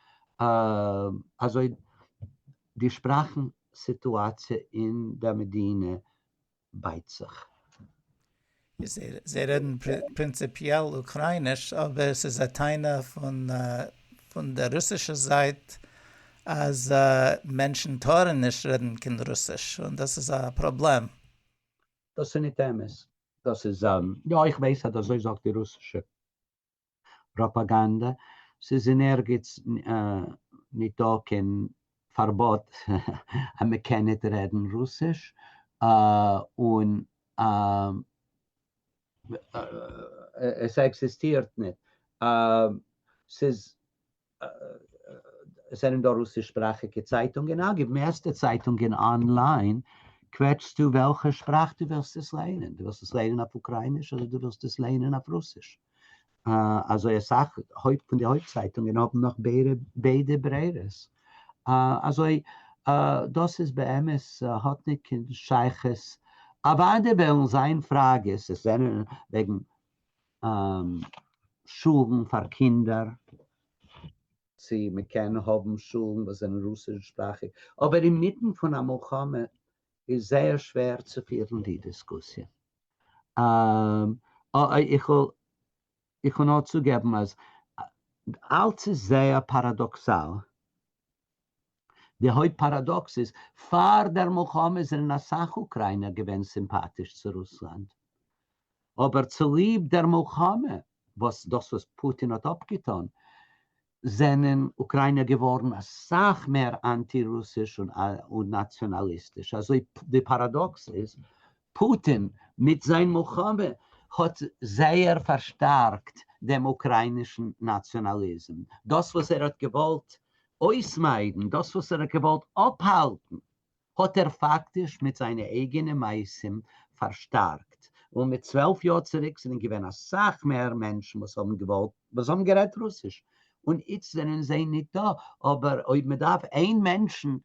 אזוי די שפראכן סיטואציע אין דער מדינה בייט זיך. זיי רעדן פרינציפיעל אוקרייניש, אבער עס איז א טענה פון דער רוסישער זייט אז מענטשן טארן נישט רעדן קיין רוסיש, און דאס איז א פראבלעם. דאס איז ניט אמת. דאס איז, יא איך ווייס אז אזוי זאגט די רוסישע פראפאגאנדע, ס'איז אין ערגעץ ניטא קיין פארבאט אז מ'קען ניט רעדן רוסיש, און עס עקזיסטירט ניט. ס'איז עס זענען דא רוסיש שפראכיגע צייטונגען, אגב מערסטע צייטונגען אנליין קוועטשסטו וועלכע שפראך דו ווילסט עס ליינען, דו ווילסט עס ליינען אויף אוקרייניש אדער דו ווילסט עס ליינען אויף רוסיש, אזוי אסאך הויפט פון די הויפט צייטונגען האבן נאך ביידע ברירות, אזוי. דאס איז באמת האט ניט קיין שייכות, אוודאי וועלן זיין פראגעס, עס זענען וועגן שולן פאר קינדער, צו מען קען האבן שולן וואס זענען רוסיש שפראכיג, אבער אינמיטן פון א מלחמה איז זייער שווער צו פירן די דיסקוסיע. איך וויל נאר צוגעבן אז אלץ איז זייער פאראדאקסאל. די הויפט פאראדאקס איז, פאר דער מלחמה זענען אסאך אוקריינער געווען סימפאטיש צו רוסלאנד, אבער צוליב דער מלחמה, וואס דאס וואס פוטין האט אפגעטון, זענען אוקריינער געווארן אסאך מער אנטי רוסיש און נאציאנאליסטיש, אזוי די פאראדאקס איז, פוטין מיט זיין מלחמה האט זייער פארשטארקט דעם אוקריינישן נאציאנאליזם, דאס וואס ער האט געוואלט אויסמיידן, דאס וואס ער האט געוואלט אפהאלטן, האט ער פאקטיש מיט זיינע אייגענע מעשים פארשטארקט, און מיט 12 יאר צוריק זענען געווען אסאך מער מענטשן וואס האבן געוואלט, וואס האבן גערעדט רוסיש, און איצט זענען זיי ניט דא, אבער אויב מען דארף איין מענטשן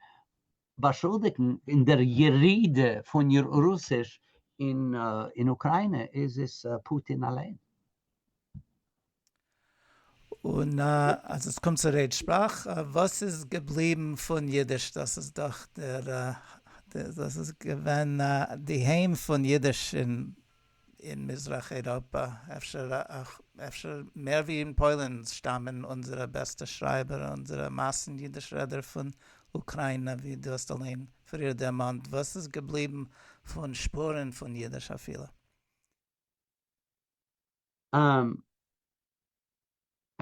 באשולדיגן אין דער ירידה פון רוסיש אין אוקריינע איז עס פוטין אליין. און אז עס קומט צו רעד שפראך, וואס איז געבליבן פון אידיש? דאס איז דאך דער, דאס איז געווען די היים פון אידיש אין אין מזרח אייראפע, אפשר אפשר מער ווי אין פוילן שטאמען אונזערע בעסטע שרייבער, אונזערע מאסן אידיש רעדער פון אוקריינע, ווי דו האסט אליין פריער דערמאנט, וואס איז געבליבן פון שפורן פון אידיש אפילו?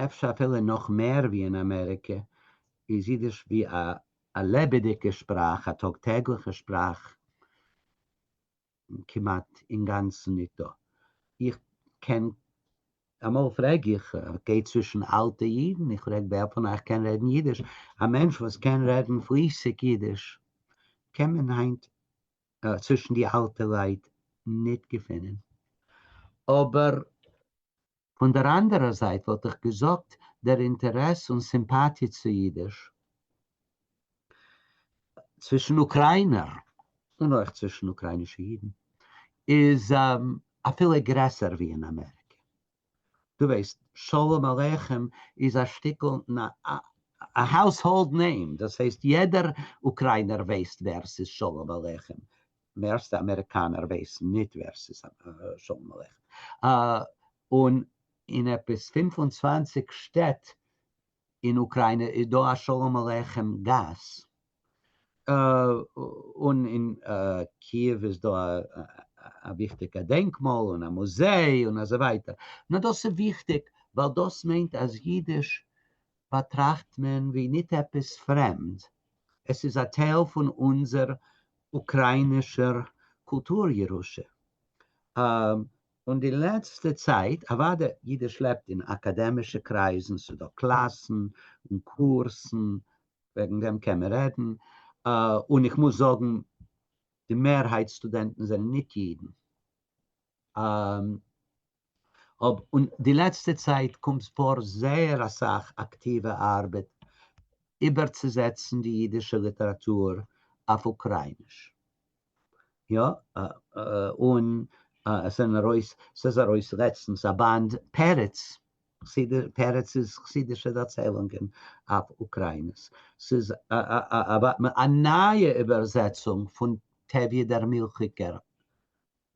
אפשר אפילו נאך מער ווי אין אמעריקע, איז אידיש ווי א לעבעדיגע שפראך, א טאג טעגליכע שפראך, כמעט אינגאנצן ניט דא. איך קען, אמאל פרעג איך, גיי צווישן אלטע אידן, איך פרעג ווער פון אייך קען רעדן אידיש? א מענטש וואס קען רעדן פליסיג אידיש קען מען היינט צווישן די אלטע לייט ניט געפינען. אבער פון דער אנדערער זייט וואלט איך געזאגט דער אינטערעס און סימפאטיע צו אידיש צווישן אוקריינער און אויך צווישן אוקריינישע אידן איז אפילו גרעסער ווי אין אמעריקע. דו ווייסט, שלום עליכם איז א שטיקל א household name, דאס הייסט יעדער אוקריינער ווייסט ווער ס'איז שלום עליכם, מערסטע אמעריקאנער ווייסן ניט ווער ס'איז שלום עליכם. און אין עפעס 25 שטעט אין אוקריינע איז דא א שלום עליכם גאס, און אין קיעוו איז דא א וויכטיגע דענקמאל און א מוזיי און אזוי ווייטער. נאר דאס איז וויכטיג ווייל דאס מיינט אז אידיש באטראכט מען ווי ניט עפעס פרעמד, עס איז א טייל פון אונזער אוקריינישער קולטור ירושה. און די לעצטע צייט, אוודאי אידיש לעבט אין אקאדעמישע קרייזן, ס'איז דא קלאסן און קורסן, וועגן דעם קען מען רעדן, און איך מוז זאגן די מערהייט סטודענטן זענען ניט אידן. און די לעצטע צייט קומט פאר זייער אסאך אקטיווע ארבעט איבערצוזעצן די אידישע ליטעראטור אויף אוקרייניש. יא, און עס זענען ארויס, ס'איז ארויס לעצטנס א באנד פרץ, פרצ'ס חסידישע דערציילונגען אויף אוקרייניש. ס'איז א נייע איבערזעצונג פון טביה דער מילכיגער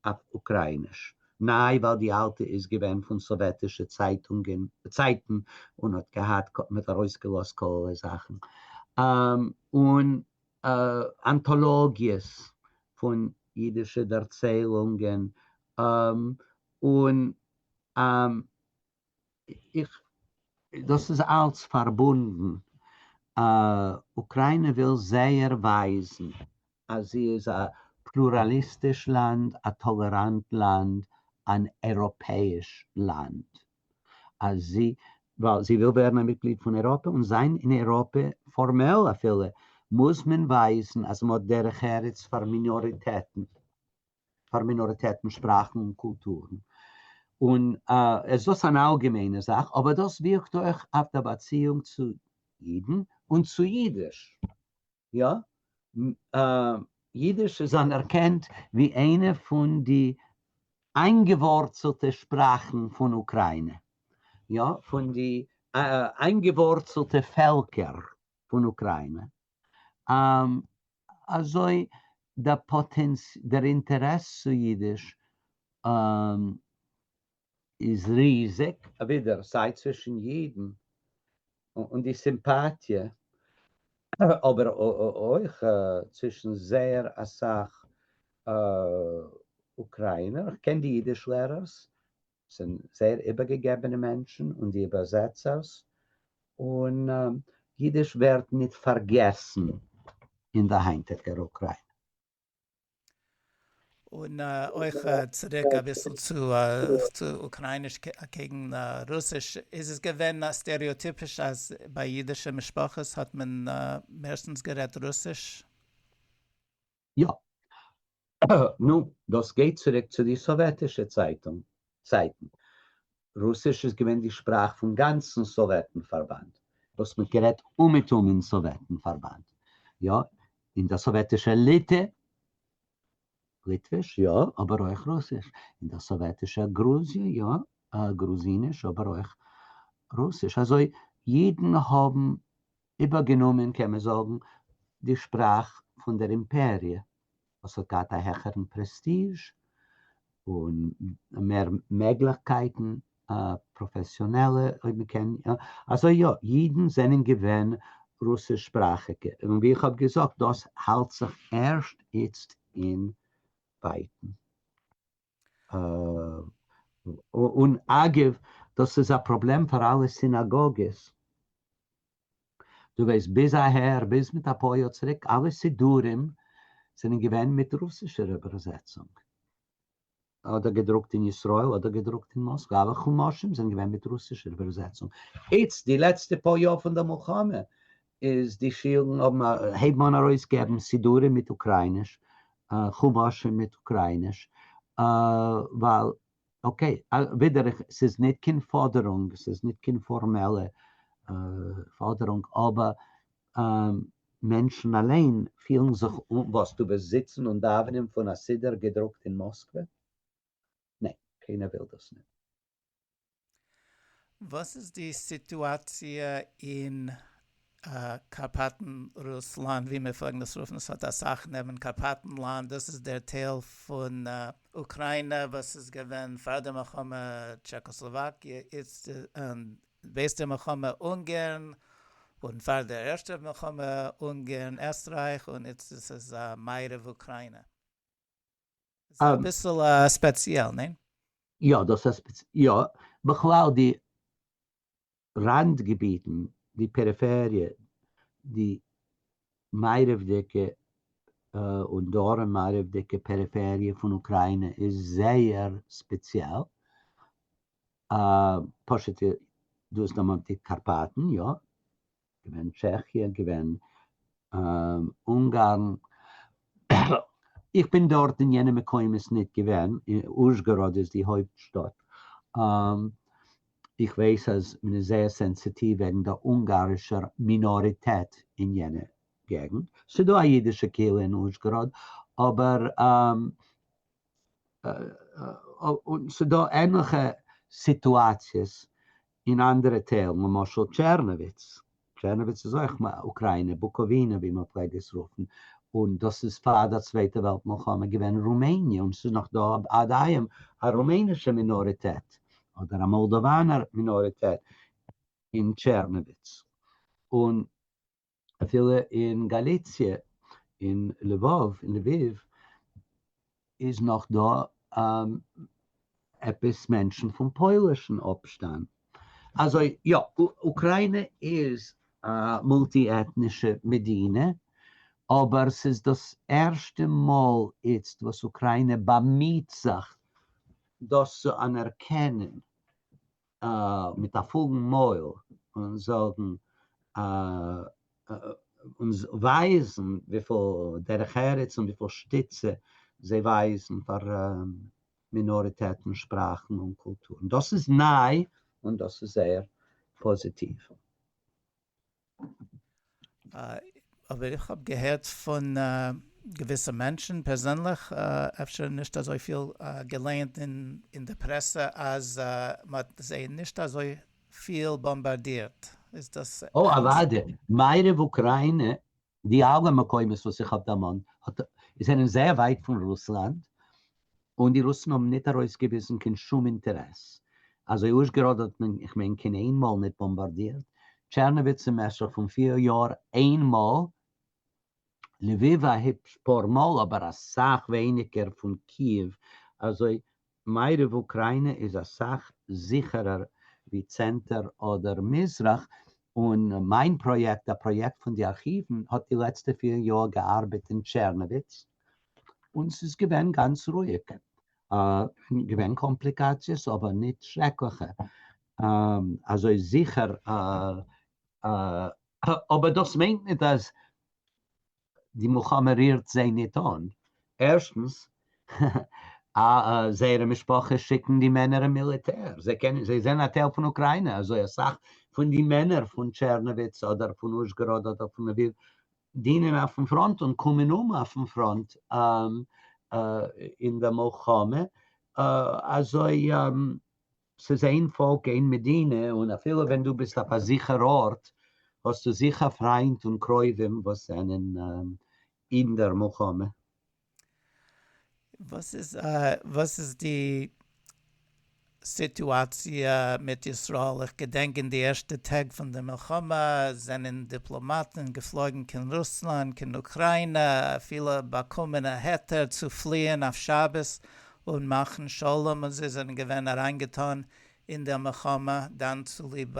אויף אוקרייניש, ניי ווייל די אלטע איז געווען פון סאוועטישע צייטונגען צייטן און האט געהאט מ'האט ארויסגעלאזט כלערליי זאכן, און אנטאלאגיעס פון אידישע דערציילונגען, און איך, דאס איז אלץ פארבונדן, אוקריינע וויל זייער ווייזן אז זי איז א פלוראליסטיש לאנד, א טאלעראנט לאנד, אן אייראפעאיש לאנד, אז זי, ווייל זי וויל ווערן א מיטגליד פון אייראפע און זיין אין אייראפע פארמעל אפילו, מוז מען ווייזן אז מען האט דרך ארץ פאר מינאריטעטן. פאר מינאריטעטן שפראכן און קולטורן, און איז דאס אן אלגעמיינע זאך, אבער דאס ווירקט אויך אויף דער באציאונג צו אידן און צו אידיש, יא? יידיש איז אנערקענט ווי איינע פון די איינגעווארצלטע שפראכן פון אוקראינע, יא, פון די איינגעווארצלטע פעלקער פון אוקראינע. אזוי דער פאטענצ דער אינטערעס צו יידיש איז ריזיג, ווידער סיי צווישן יידן און די סימפאטיע, אבער אויך צווישן זייער אסאך אוקראינער, איך קען די אידיש לערערס, זענען זייער איבערגעגעבענע מענטשן, און די איבערזעצערס, און אידיש ווערט ניט פארגעסן אין דער היינטיגער אוקראינע. און אויך צוריק אביסל צו אוקראיניש אקעגן רוסיש, איז עס געווען סטעריאטיפיש אז ביי אידישע משפחות האט מען מערסטנס גערעדט רוסיש? יא. נו, דאס גייט צוריק צו די סאוועטישע צייטן. רוסיש איז געווען די שפראך פון גאנצן סאוועטן פארבאנד, וואס מ'האט גערעדט אומעטום אין סאוועטן פארבאנד. יא, אין דער סאוועטישער ליטע, ליטוויש, יא, אבער אויך רוסיש. אין דער סאוועטישער גרוזיע, יא, גרוזיניש, אבער אויך רוסיש. אזוי אידן האבן איבערגענומען, קען מען זאגן, די שפראך פון דער אימפעריע, וואס האט געהאט א העכערן פרעסטיזש און מער מעגליכקייטן, פראפעסיאנעלע, אויב מען קען, אזוי יא, אידן זענען געווען רוסיש שפראכיגע, און ווי איך האב געזאגט, דאס האלט זיך ערשט איצט אין בייטן. און אגב, דאס איז א פראבלעם פאר אלע סינאגאגעס, דו ווייסט ביז אהער, ביז מיט אפאר יאר צוריק, אלע סידורים זענען געווען מיט רוסישער איבערזעצונג, אדער געדרוקט אין ישראל אדער געדרוקט אין מאסקווע, אלע חומשים זענען געווען מיט רוסישער איבערזעצונג, איצט די לעצטע פאר יאר פון דער מלחמה איז די שילן האבן הייבן אן ארויסגעבן סידורים מיט אוקרייניש, חומשים מיט אוקרייניש, ווייל okay, ווידער ס'איז ניט קיין פאדערונג, ס'איז ניט קיין פארמעלע פאדערונג, אבער מענטשן אליין פילן זיך, וואס, דו וועסט זיצן און דאווענען פון א סידור געדרוקט אין מאסקווע? ניין, קיינער וויל דאס ניט. וואס איז די סיטואציע אין קארפאטן רוסלאנד ווי מיר פלעגן עס רופן, עס האט אסאך נעמען, קארפאטן לאנד, דאס איז דער טייל פון אוקריינע וואס איז געווען פאר די מלחמה טשעכאסלאוואקיע, איצט בעת די מלחמה אונגערן, און פאר דער ערשטער מלחמה אונגערן עסטרייך, און איצט איז עס מערב אוקריינע. ס'איז אביסל ספעציעל, ניין? יא, דאס איז יא, בכלל די ראנד געביטן, די פעריפעריע, די מערב'דיגע און דרום מערב'דיגע פעריפעריע פון אוקריינע איז זייער ספעציעל, פשוט דו האסט דערמאנט די קארפאטן, יא, געווען טשעכיע, געווען אונגארן, איך בין דארט אין יענע מקומות ניט געווען, אוזשגאראד איז די הויפט שטאט, איך ווייס אז מען איז זייער סענסיטיוו וועגן דער אונגארישער מינאריטעט אין יענע געגנט, ס'דא א אידישע קהילה אין אוזשגאראד, אבער און ס'דא ענליכע סיטואציעס אין אנדערע טיילן, למשל טשערנאוויץ, טשערנאוויץ איז אויך אוקריינע, בוקאווינע ווי מען פלעג עס רופן, און דאס איז פאר דער צווייטע וועלט מלחמה געווען רומעניע, און ס'איז נאך דא עד היום א רומענישע מינאריטעט, אדער א מאלדאוואנער מינאריטעט אין טשערנאוויץ, און אפילו אין גאליציע, אין לבוב, אין לוויוו, איז נאך דא עפעס מענטשן פון פוילישן אפשטאם. אזוי יא, אוקריינע איז א מולטי עטנישע מדינה, אבער ס'איז דאס ערשטע מאל איצט וואס אוקריינע באמיהט זיך דאס צו אנערקענען מיט א פולן מויל און זאגן און ווייזן וויפיל דרך ארץ און וויפיל שטיצע זיי ווייזן פאר מינאריטעטן, שפראכן און קולטורן. דאס איז ניי און דאס איז זייער פאזיטיוו. אבער איך האב געהערט פון געוויסע מענטשן פערזענליך, אפשר נישט אזויפיל געלייענט אין די פרעסע, אז מ'האט זיי נישט אזוי פיל באמבארדירט, איז דאס אמת? או אוודאי, מערב אוקריינע, די אלע מקומות וואס איך האב דערמאנט, זענען זייער ווייט פון רוסלאנד, און די רוסן האבן ניט ארויסגעוויזן קיין שום אינטערעס. אזוי אוזשגאראד האט מען, איך מיין, קיין איין מאל ניט באמבארדירט, טשערנאוויץ אין משך פון פיר יאר איין מאל, לוויוו א היפש פאר מאל אבער אסאך ווייניגער פון קיעוו, אזוי מערב אוקריינע איז אסאך זיכערער ווי צענטער אדער מזרח, און מיין פראיעקט, א פראיעקט פון די ארכיוון, האט די לעצטע פיר יאר געארבעט אין טשערנאוויץ, און ס'איז געווען גאנץ רואיג. געווען קאמפליקאציעס אבער ניט שרעקליכע, אזוי זיכער אבער דאס מיינט ניט אז די מלחמה רירט זיי ניט אן. ערשטנס, זייערע משפחות שיקן די מענער אין מיליטער, זיי קענען, זיי זענען א טייל פון אוקריינע, אזוי אסאך פון די מענער פון טשערנאוויץ אדער פון אוזשגאראד אדער פון לוויוו דינען אויפן פראנט און קומען אום אויפן פראנט אין די מלחמה, אזוי ס'איז איין פאלק איין מדינה, און אפילו ווען דו ביסט אויף א זיכער ארט, האסטו זיכער פריינט און קרובים וואס זענען אין דער מלחמה. וואס איז וואס איז די סיטואציע מיט ישראל? איך געדענק אין די ערשטע טעג פון די מלחמה זענען דיפלאמאטן געפלויגן קיין רוסלאנד, קיין אוקריינע, אפילו באקומען א היתר צו פליען אויף שבת און מאכן שלום און זיי זענען געווען אריינגעטאן אין דער מלחמה דאן צוליב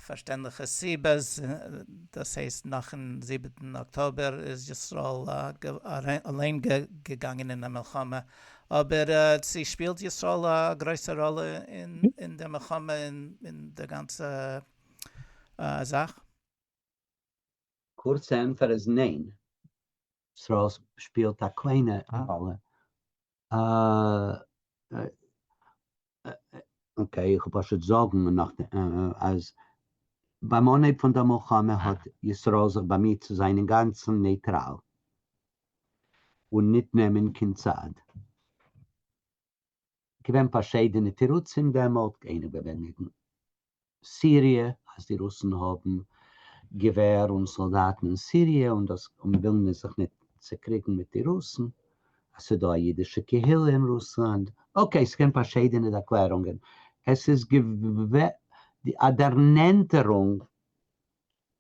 פארשטענדליכע סיבות, דאס הייסט נאכן זיבעטן אקטאבער איז ישראל אליין געגאנגען אין א מלחמה, אבער צו שפילט ישראל א גרויסע ראלע אין דער מלחמה אין דער גאנצע זאך? קורצע ענטפער איז ניין. ישראל שפילט א קליינע ראלע. okay, איך וועל פשוט זאגן נאך אז ביים אנהייב פון דער מלחמה האט ישראל זיך באמיהט צו זיין אינגאנצן נייטראל און ניט נעמען קיין צד. געווען פארשיידענע תירוצים דעמאלט, איינער געווען וועגן סיריע, אז די רוסן האבן געווער און סאלדאטן אין סיריע און דאס און ווילן מיר זיך ניט צעקריגן מיט די רוסן, אז ס'איז דא א אידישע קהילה אין רוסלאנד, okay, ס'געווען פארשיידענע דערקלערונגען, עס איז געווען א דערנענטערונג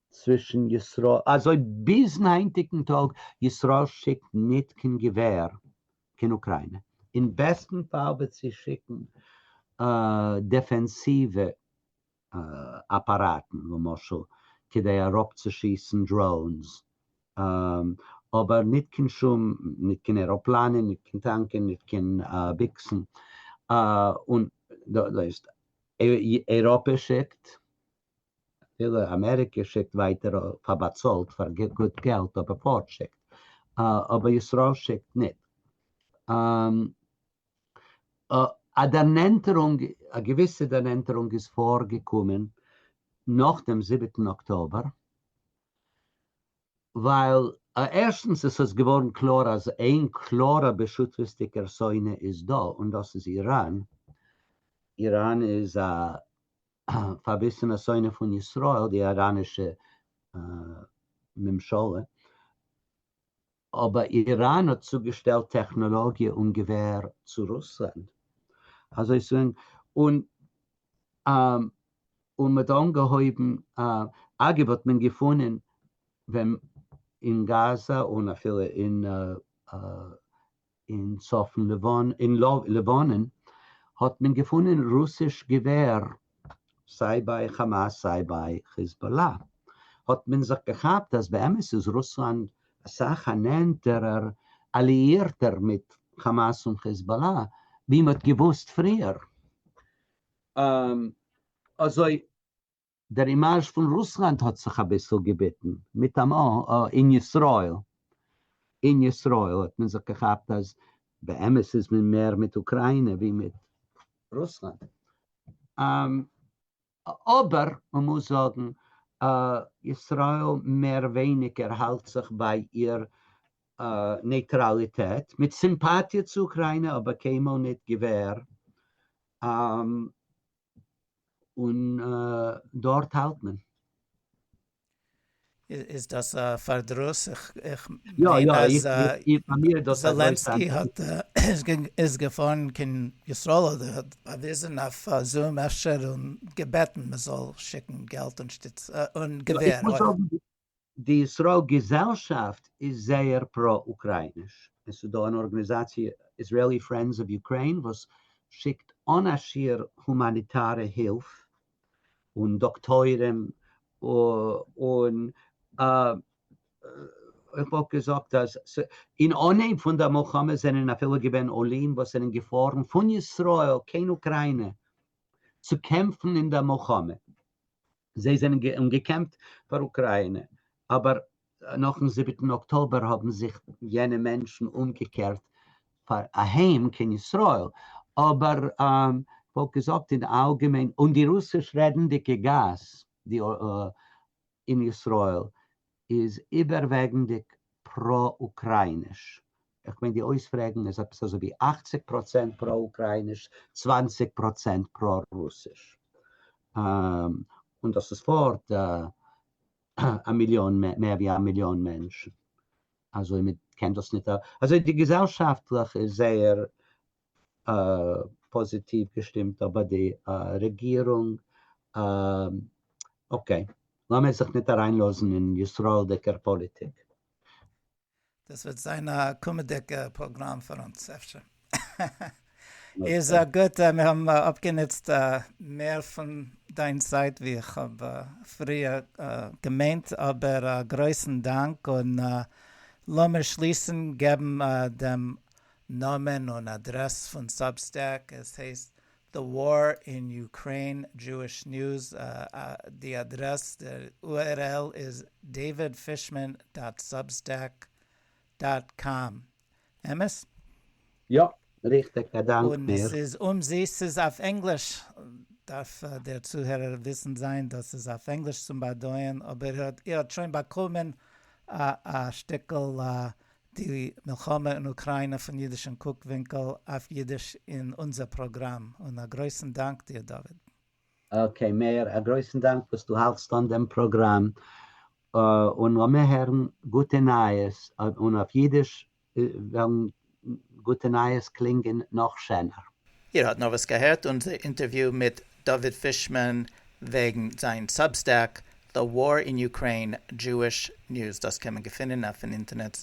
צווישן ישראל, אזוי ביזן היינטיגן טאג, ישראל שיקט ניט קיין געווער קיין אוקריינע, אין בעסטן פאל וועט זי שיקן דעפענסיווע אפאראטן, למשל כדי אראפצושיסן drones, אבער ניט קיין שום, ניט קיין עראפלאנען, ניט קיין טאנקען, ניט קיין ביקסן, און דאס אייראפע שיקט אפילו אמעריקע שיקט ווייטער פאר באצאלט פאר גוט געלט אבער פארט שיקט אבער ישראל שיקט ניט. א דערנענטערונג א געוויסע דערנענטערונג איז פארגעקומען נאך דעם זיבעטן אקטאבער ווייל ערשטנס עס איז געווארן קלאר אז איין קלארער בשותפות'דיגער שונא איז דא און דאס איז איראן, איראן איז א פארביסענע שונא פון ישראל, די איראנישע ממשלה, אבער איראן האט צוגעשטעלט טעכנאלאגיע און געווער צו רוסלאנד, אזוי צו און און מ'האט אנגעהויבן, אגב האט מען געפונען ווען אין גאזא און אפילו אין אין צפון לבנון, אין לבנון האט מען געפונען רוסיש געווער סיי ביי כאמאס סיי ביי חיזבאלא, האט מען זיך געכאפט אז באמת איז רוסלאנד אסאך א נענטערער אליאירטער מיט כאמאס און חיזבאלא ווי מען האט געוואוסט פריער. אזוי דער אימאזש פון רוסלאנד האט זיך אביסל געביטן, מיטאמאל אין ישראל, אין ישראל האט מען זיך געכאפט אז באמת איז מען מער מיט אוקריינע ווי מיט רוסלאנד, אבער מען מוז זאגן. ישראל מער ווייניגער האלט זיך ביי איר נייטראליטעט, מיט סימפאטיע צו אוקריינע אבער קיינמאל ניט געווער, און דארט האלט מען. איז דאס א פארדרוס? איך מיין אז זעלענסקי האט איז געפארן קיין ישראל אדער האט באוויזן אויף זום אפשר און געבעטן מען זאל שיקן געלט און שטיצע און געווער. די ישראל געזעלשאפט איז זייער פרא אוקרייניש, עס איז דא אן ארגאניזאציע Israeli Friends of Ukraine וואס שיקט אן א שיעור הומאניטארע הילף און דאקטוירים און איך וואלט געזאגט אז אין אנהייב פון דער מלחמה זענען אפילו געווען עולים וואס זענען געפארן פון ישראל קיין אוקריינע צו קעמפן אין דער מלחמה, זיי זענען און געקעמפט פאר אוקריינע, אבער נאכן זיבעטן אקטאבער האבן זיך יענע מענטשן אומגעקערט פאר אהיים קיין ישראל, אבער כ'וואלט געזאגט אין אלגעמיין, און די רוסיש רעדנדיגע גאס די אין ישראל איז איבערוועגנדיג פרא אוקרייניש, איך מיין די אויספרעגן איז עפעס אזוי ווי אכציג פראצענט פרא אוקרייניש צוואנציג פראצענט פרא רוסיש, און דאס איז פארט א מיליאן מער ווי א מיליאן מענטשן, אזוי מען קען דאס ניט אזוי די געזעלשאפטליך איז זייער פאזיטיוו געשטימט אבער די רעגירונג okay לאמיר זיך ניט אריינלאזן אין ישראלדיקער פאליטיק. דאס וועט זיין א קומעדיגע פראגראם פאר אונז אפשר. איז גוט, מיר האבן אפגענוצט מער פון דיין צייט ווי איך האב פריער געמיינט, אבער א גרויסן דאנק, און לאמיר שליסן געבן דעם נאמען און אדרעס פון Substack, עס הייסט The War in Ukraine Jewish News, די אדרעס, דער URL איז davidfishman dot substack dot com, אמת? יא, ריכטיג, א דאנק און דיר. ס'איז אומזיסט, ס'איז אויף ענגליש, דארף דער צוהערער וויסן זיין דאס איז אויף ענגליש צום באדויערן, אבער איר האט שוין באקומען א שטיקל די מלחמה אין אוקריינע פון אידישן קוק-ווינקל אויף אידיש אין אונזער פראגראם, און א גרויסן דאנק דיר דוד. okay מאיר, א גרויסן דאנק וואס דו האלטסט אן דעם פראגראם, און לאמיר הערן גוטע נייעס, און אויף אידיש וועלן גוטע נייעס קלינגען נאך שענער. איר האט נארוואס געהערט אונזער אינטערוויו מיט דוד פישמאן וועגן זיין Substack The War in Ukraine Jewish News, דאס קען מען געפינען אויפן אינטערנעט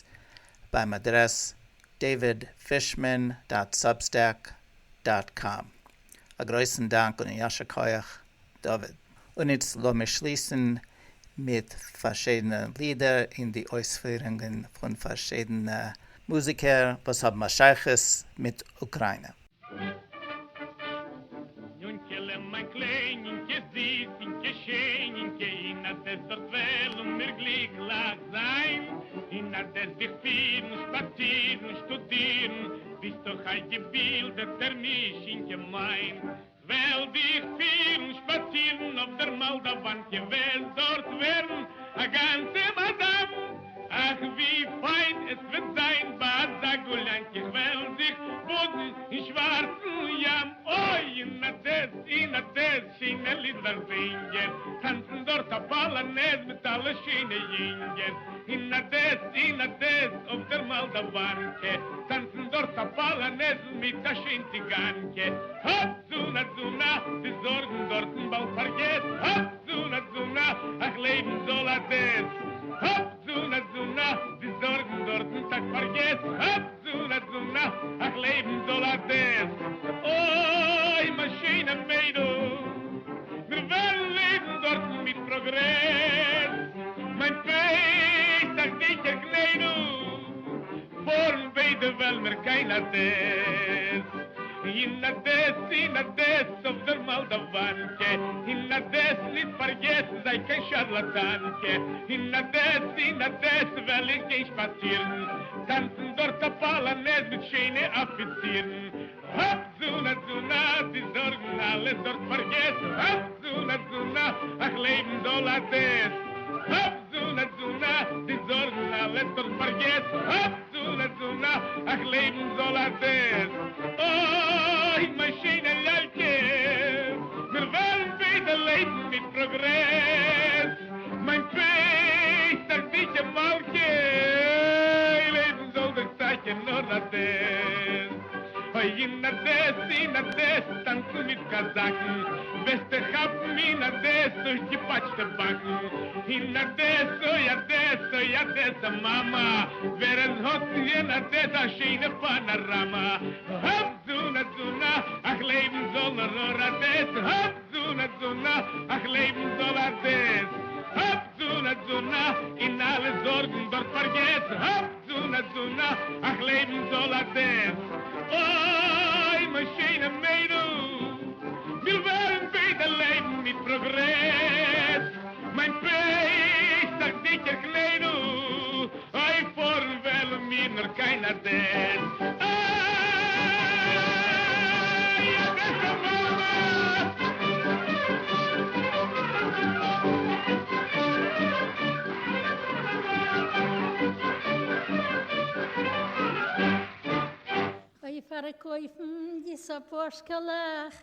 ביים אדרעס davidfishman dot substack dot com. א גרויסן דאנק און יישר כח דוד. און איצט לאמיר שליסן מיט פארשידענע לידער אין די אויספירונגען פון פארשידענע מוזיקער וואס האבן א שייכות מיט אוקריינע. ניונקעלע מיין קליינינקע זיסינקע שיינינקע אין אדעס דארט וועלן מיר גליקלעך זיין אין אדעס דיך פירן שפאצירן שטודירן ביסט דאך א געבילדעטער מישינקע מיין כ'וועל דיך פירן שפאצירן אויף דער מאלדאוואנקע וועסט דארט ווערן א גאנצע מאדאם אך ווי פיין עס וועט זיין ביי אזא גוליאנקע כ'וועל זיך באדן אין שווארצן ים אוי אין אדעס אין אדעס שיינע לידלעך זינגען טאנצן דארט א פאלאנעז מיט אלע שיינע יונגען אין אדעס אין אדעס אויף דער מאלדאוואנקע טאנצן דארט א פאלאנעז מיט א שיין ציגאנקע האפ זונה זונה די זארגן דארטן באלד פארגעס האפ זונה זונה אך לעבן זאל אדעס האפ זונה זונה די זארגן דארטן טאק פארגעס האפ זונה זונה אך לעבן זאל אדעס אוי מיין שיינע מיידל מיר וועלן לעבן דארטן מיט פראגרעס מיין פסח'דיגער קניידל פארן ביידע וועלן מיר קיין אדעס אין אדעס אין אדעס אויף דער מאלדאוואנקע אין אדעס ניט פארגעסן זיי קיין שארלאטאנקע אין אדעס אין אדעס וועל איך גיין שפאצירן טאנצן דארט א פאלאנעז מיט שיינע אפיצירן. האפ זונה זונה, די זארגן אלע דארט פארגעס, האפ זונה זונה, אך לעבן זאל אדעס. האפ זונה זונה, די זארגן אלע דארט פארגעס, האפ זונה זונה, אך לעבן זאל אדעס. אוי מיין שיינע ליאלקע, מיר וועלן ביידע לעבן מיט פראגרעס, מיין פסח'דיגע מלכה, לעבן זאל דאך טאקע נאר אדעס. אוי אין אדעס, אין אדעס, טאנצן מיט קאזאקן, וועסטו כאפן אין אדעס אויסגעפאטשטע באקן. אין אדעס, אוי אדעס, אוי אדעסע מאמע, ווער עס האט אין אדעס א שיינע פאנאראמע. האפ זונה זונה, אך לעבן זאל נאר אדעס, האפ זונה זונה, אך לעבן זאל אדעס. האפ זונה זונה, און אלע זארגן דארט פארגעס, האפ זונה זונה, אך לעבן זאל אדעס. אוי מיין שיינע מיידל, מיר וועלן ביידע לעבן מיט פראגרעס, מיין פסח'דיגער קניידל, אוי פארן וועלן מיר נאר קיין אדעס. איי אדעסע מאמע. אוי פארקויפן די סאפאשקעלעך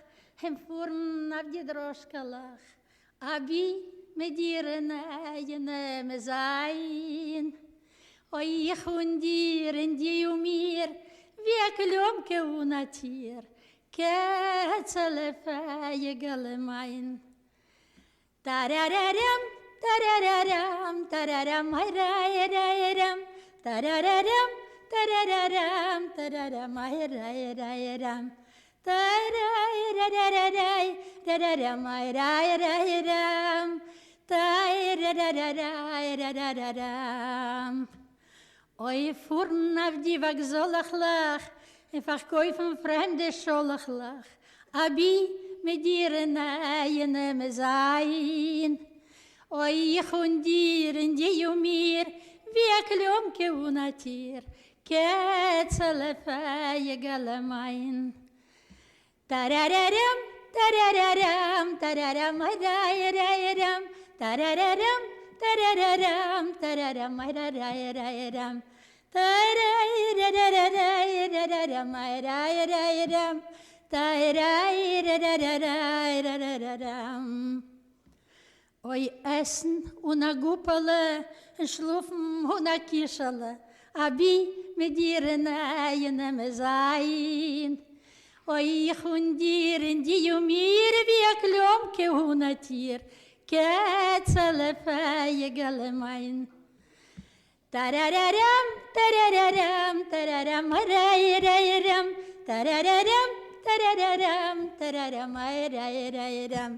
און פארן אויף די דראשקעלעך אבי מיט דיר אינאיינעם זיין. אוי איך אן דיר און דו אן מיר ווי א קלאמקע אן א טיר קעצעלע פייגעלע מיין. טאראראראם טאראראראם טאראראם הייראייראייראם טאראראראם טאראראראם טאראראם הייראייראייראם טאראראראראי ראראראם הייראייראייראם טאראראראראראראראם אוי פארן אויף די וואקזאלעכלעך און פארקויפן פרעמדע שאלעכלעך אבי מיט דיר אינאיינעם זיין. אוי איך אן דיר און דו אן מיר ווי א קלאמקע אן א טיר קעצעלע פייגעלע מיין. טאראראראם טאראראראם טאראראם הייראייראייראם טאראראראם טאראראראם טאראראם הייראייראייראם טאראראראראראראם הייראייראייראם טאראראראראראראראם. אוי עסן אן א גופעלע און שלאפן אן א קישעלע, אבי מיט דיר אינאיינעם זיין. אוי איך אן דיר און דו אן מיר ווי א קלאמקע אן א טיר, קעצעלע פייגעלע מיין. טאראראראם טאראראראם טאראראם הייראייראייראם טאראראראם טאראראראם טאראראם הייראייראייראם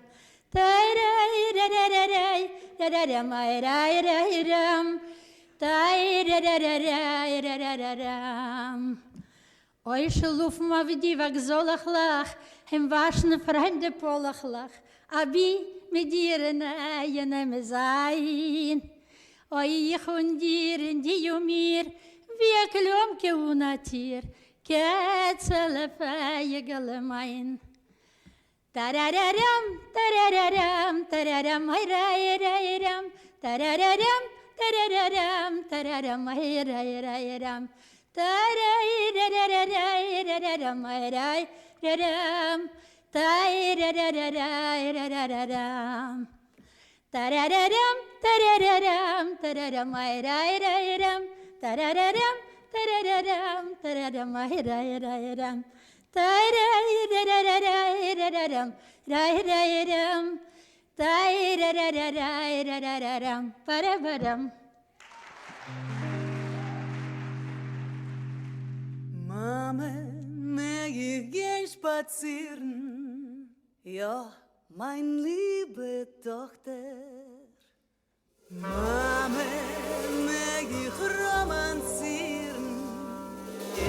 טאראראראראי ראראראם הייראייראייראם טאראראראראראראראם. אוי שלאפן אויף די וואקזאלעכלעך און וואשן פרעמדע פאלעכלעך אבי מיט דיר אינאיינעם זיין. אוי איך אן דיר און דו אן מיר ווי א קלאמקע אן א טיר קעצעלע פייגעלע מיין. טאראראראם טאראראראם טאראראם הייראייראייראם טאראראראם טאראראראם טאראראם הייראייראייראם טאראראראראראראראם הייראייראראם טאראראראראראראראם טאראראראם טאראראראם טאראראם הייראייראייראם טאראראראם טאראראראם טאראראם הייראייראייראם טאראראראראראראראם ראיראיראם טאראראראראראראראם פאראבאראם. מאמע, מעג איך גיין שפאצירן? יא, מיין ליבע טאכטער. מאמע, מעג איך ראמאנסירן?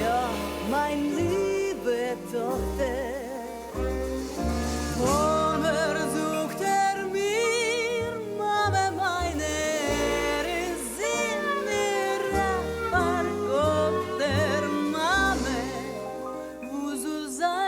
יא, מיין ליבע טאכטער. טאמער זאגט ער מיר, מאמע מיינע, ער איז אין מיר א פארקאכטער, מאמע, וואס זאל זיין?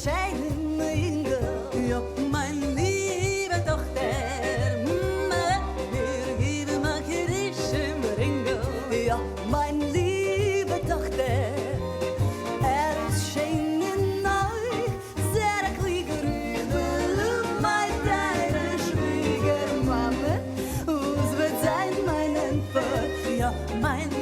שיינעם אינגל. יא, מיין ליבע טאכטער, מע וועט מיר גיבן א קידושים רינגל. יא, מיין ליבע טאכטער, ער איז שיין און אויך זעהר א קלוגער. איך וויל האבן מיין טייערע שוויגער מאמע, וואס וועט זיין מיין ענטפער? יא, מיין.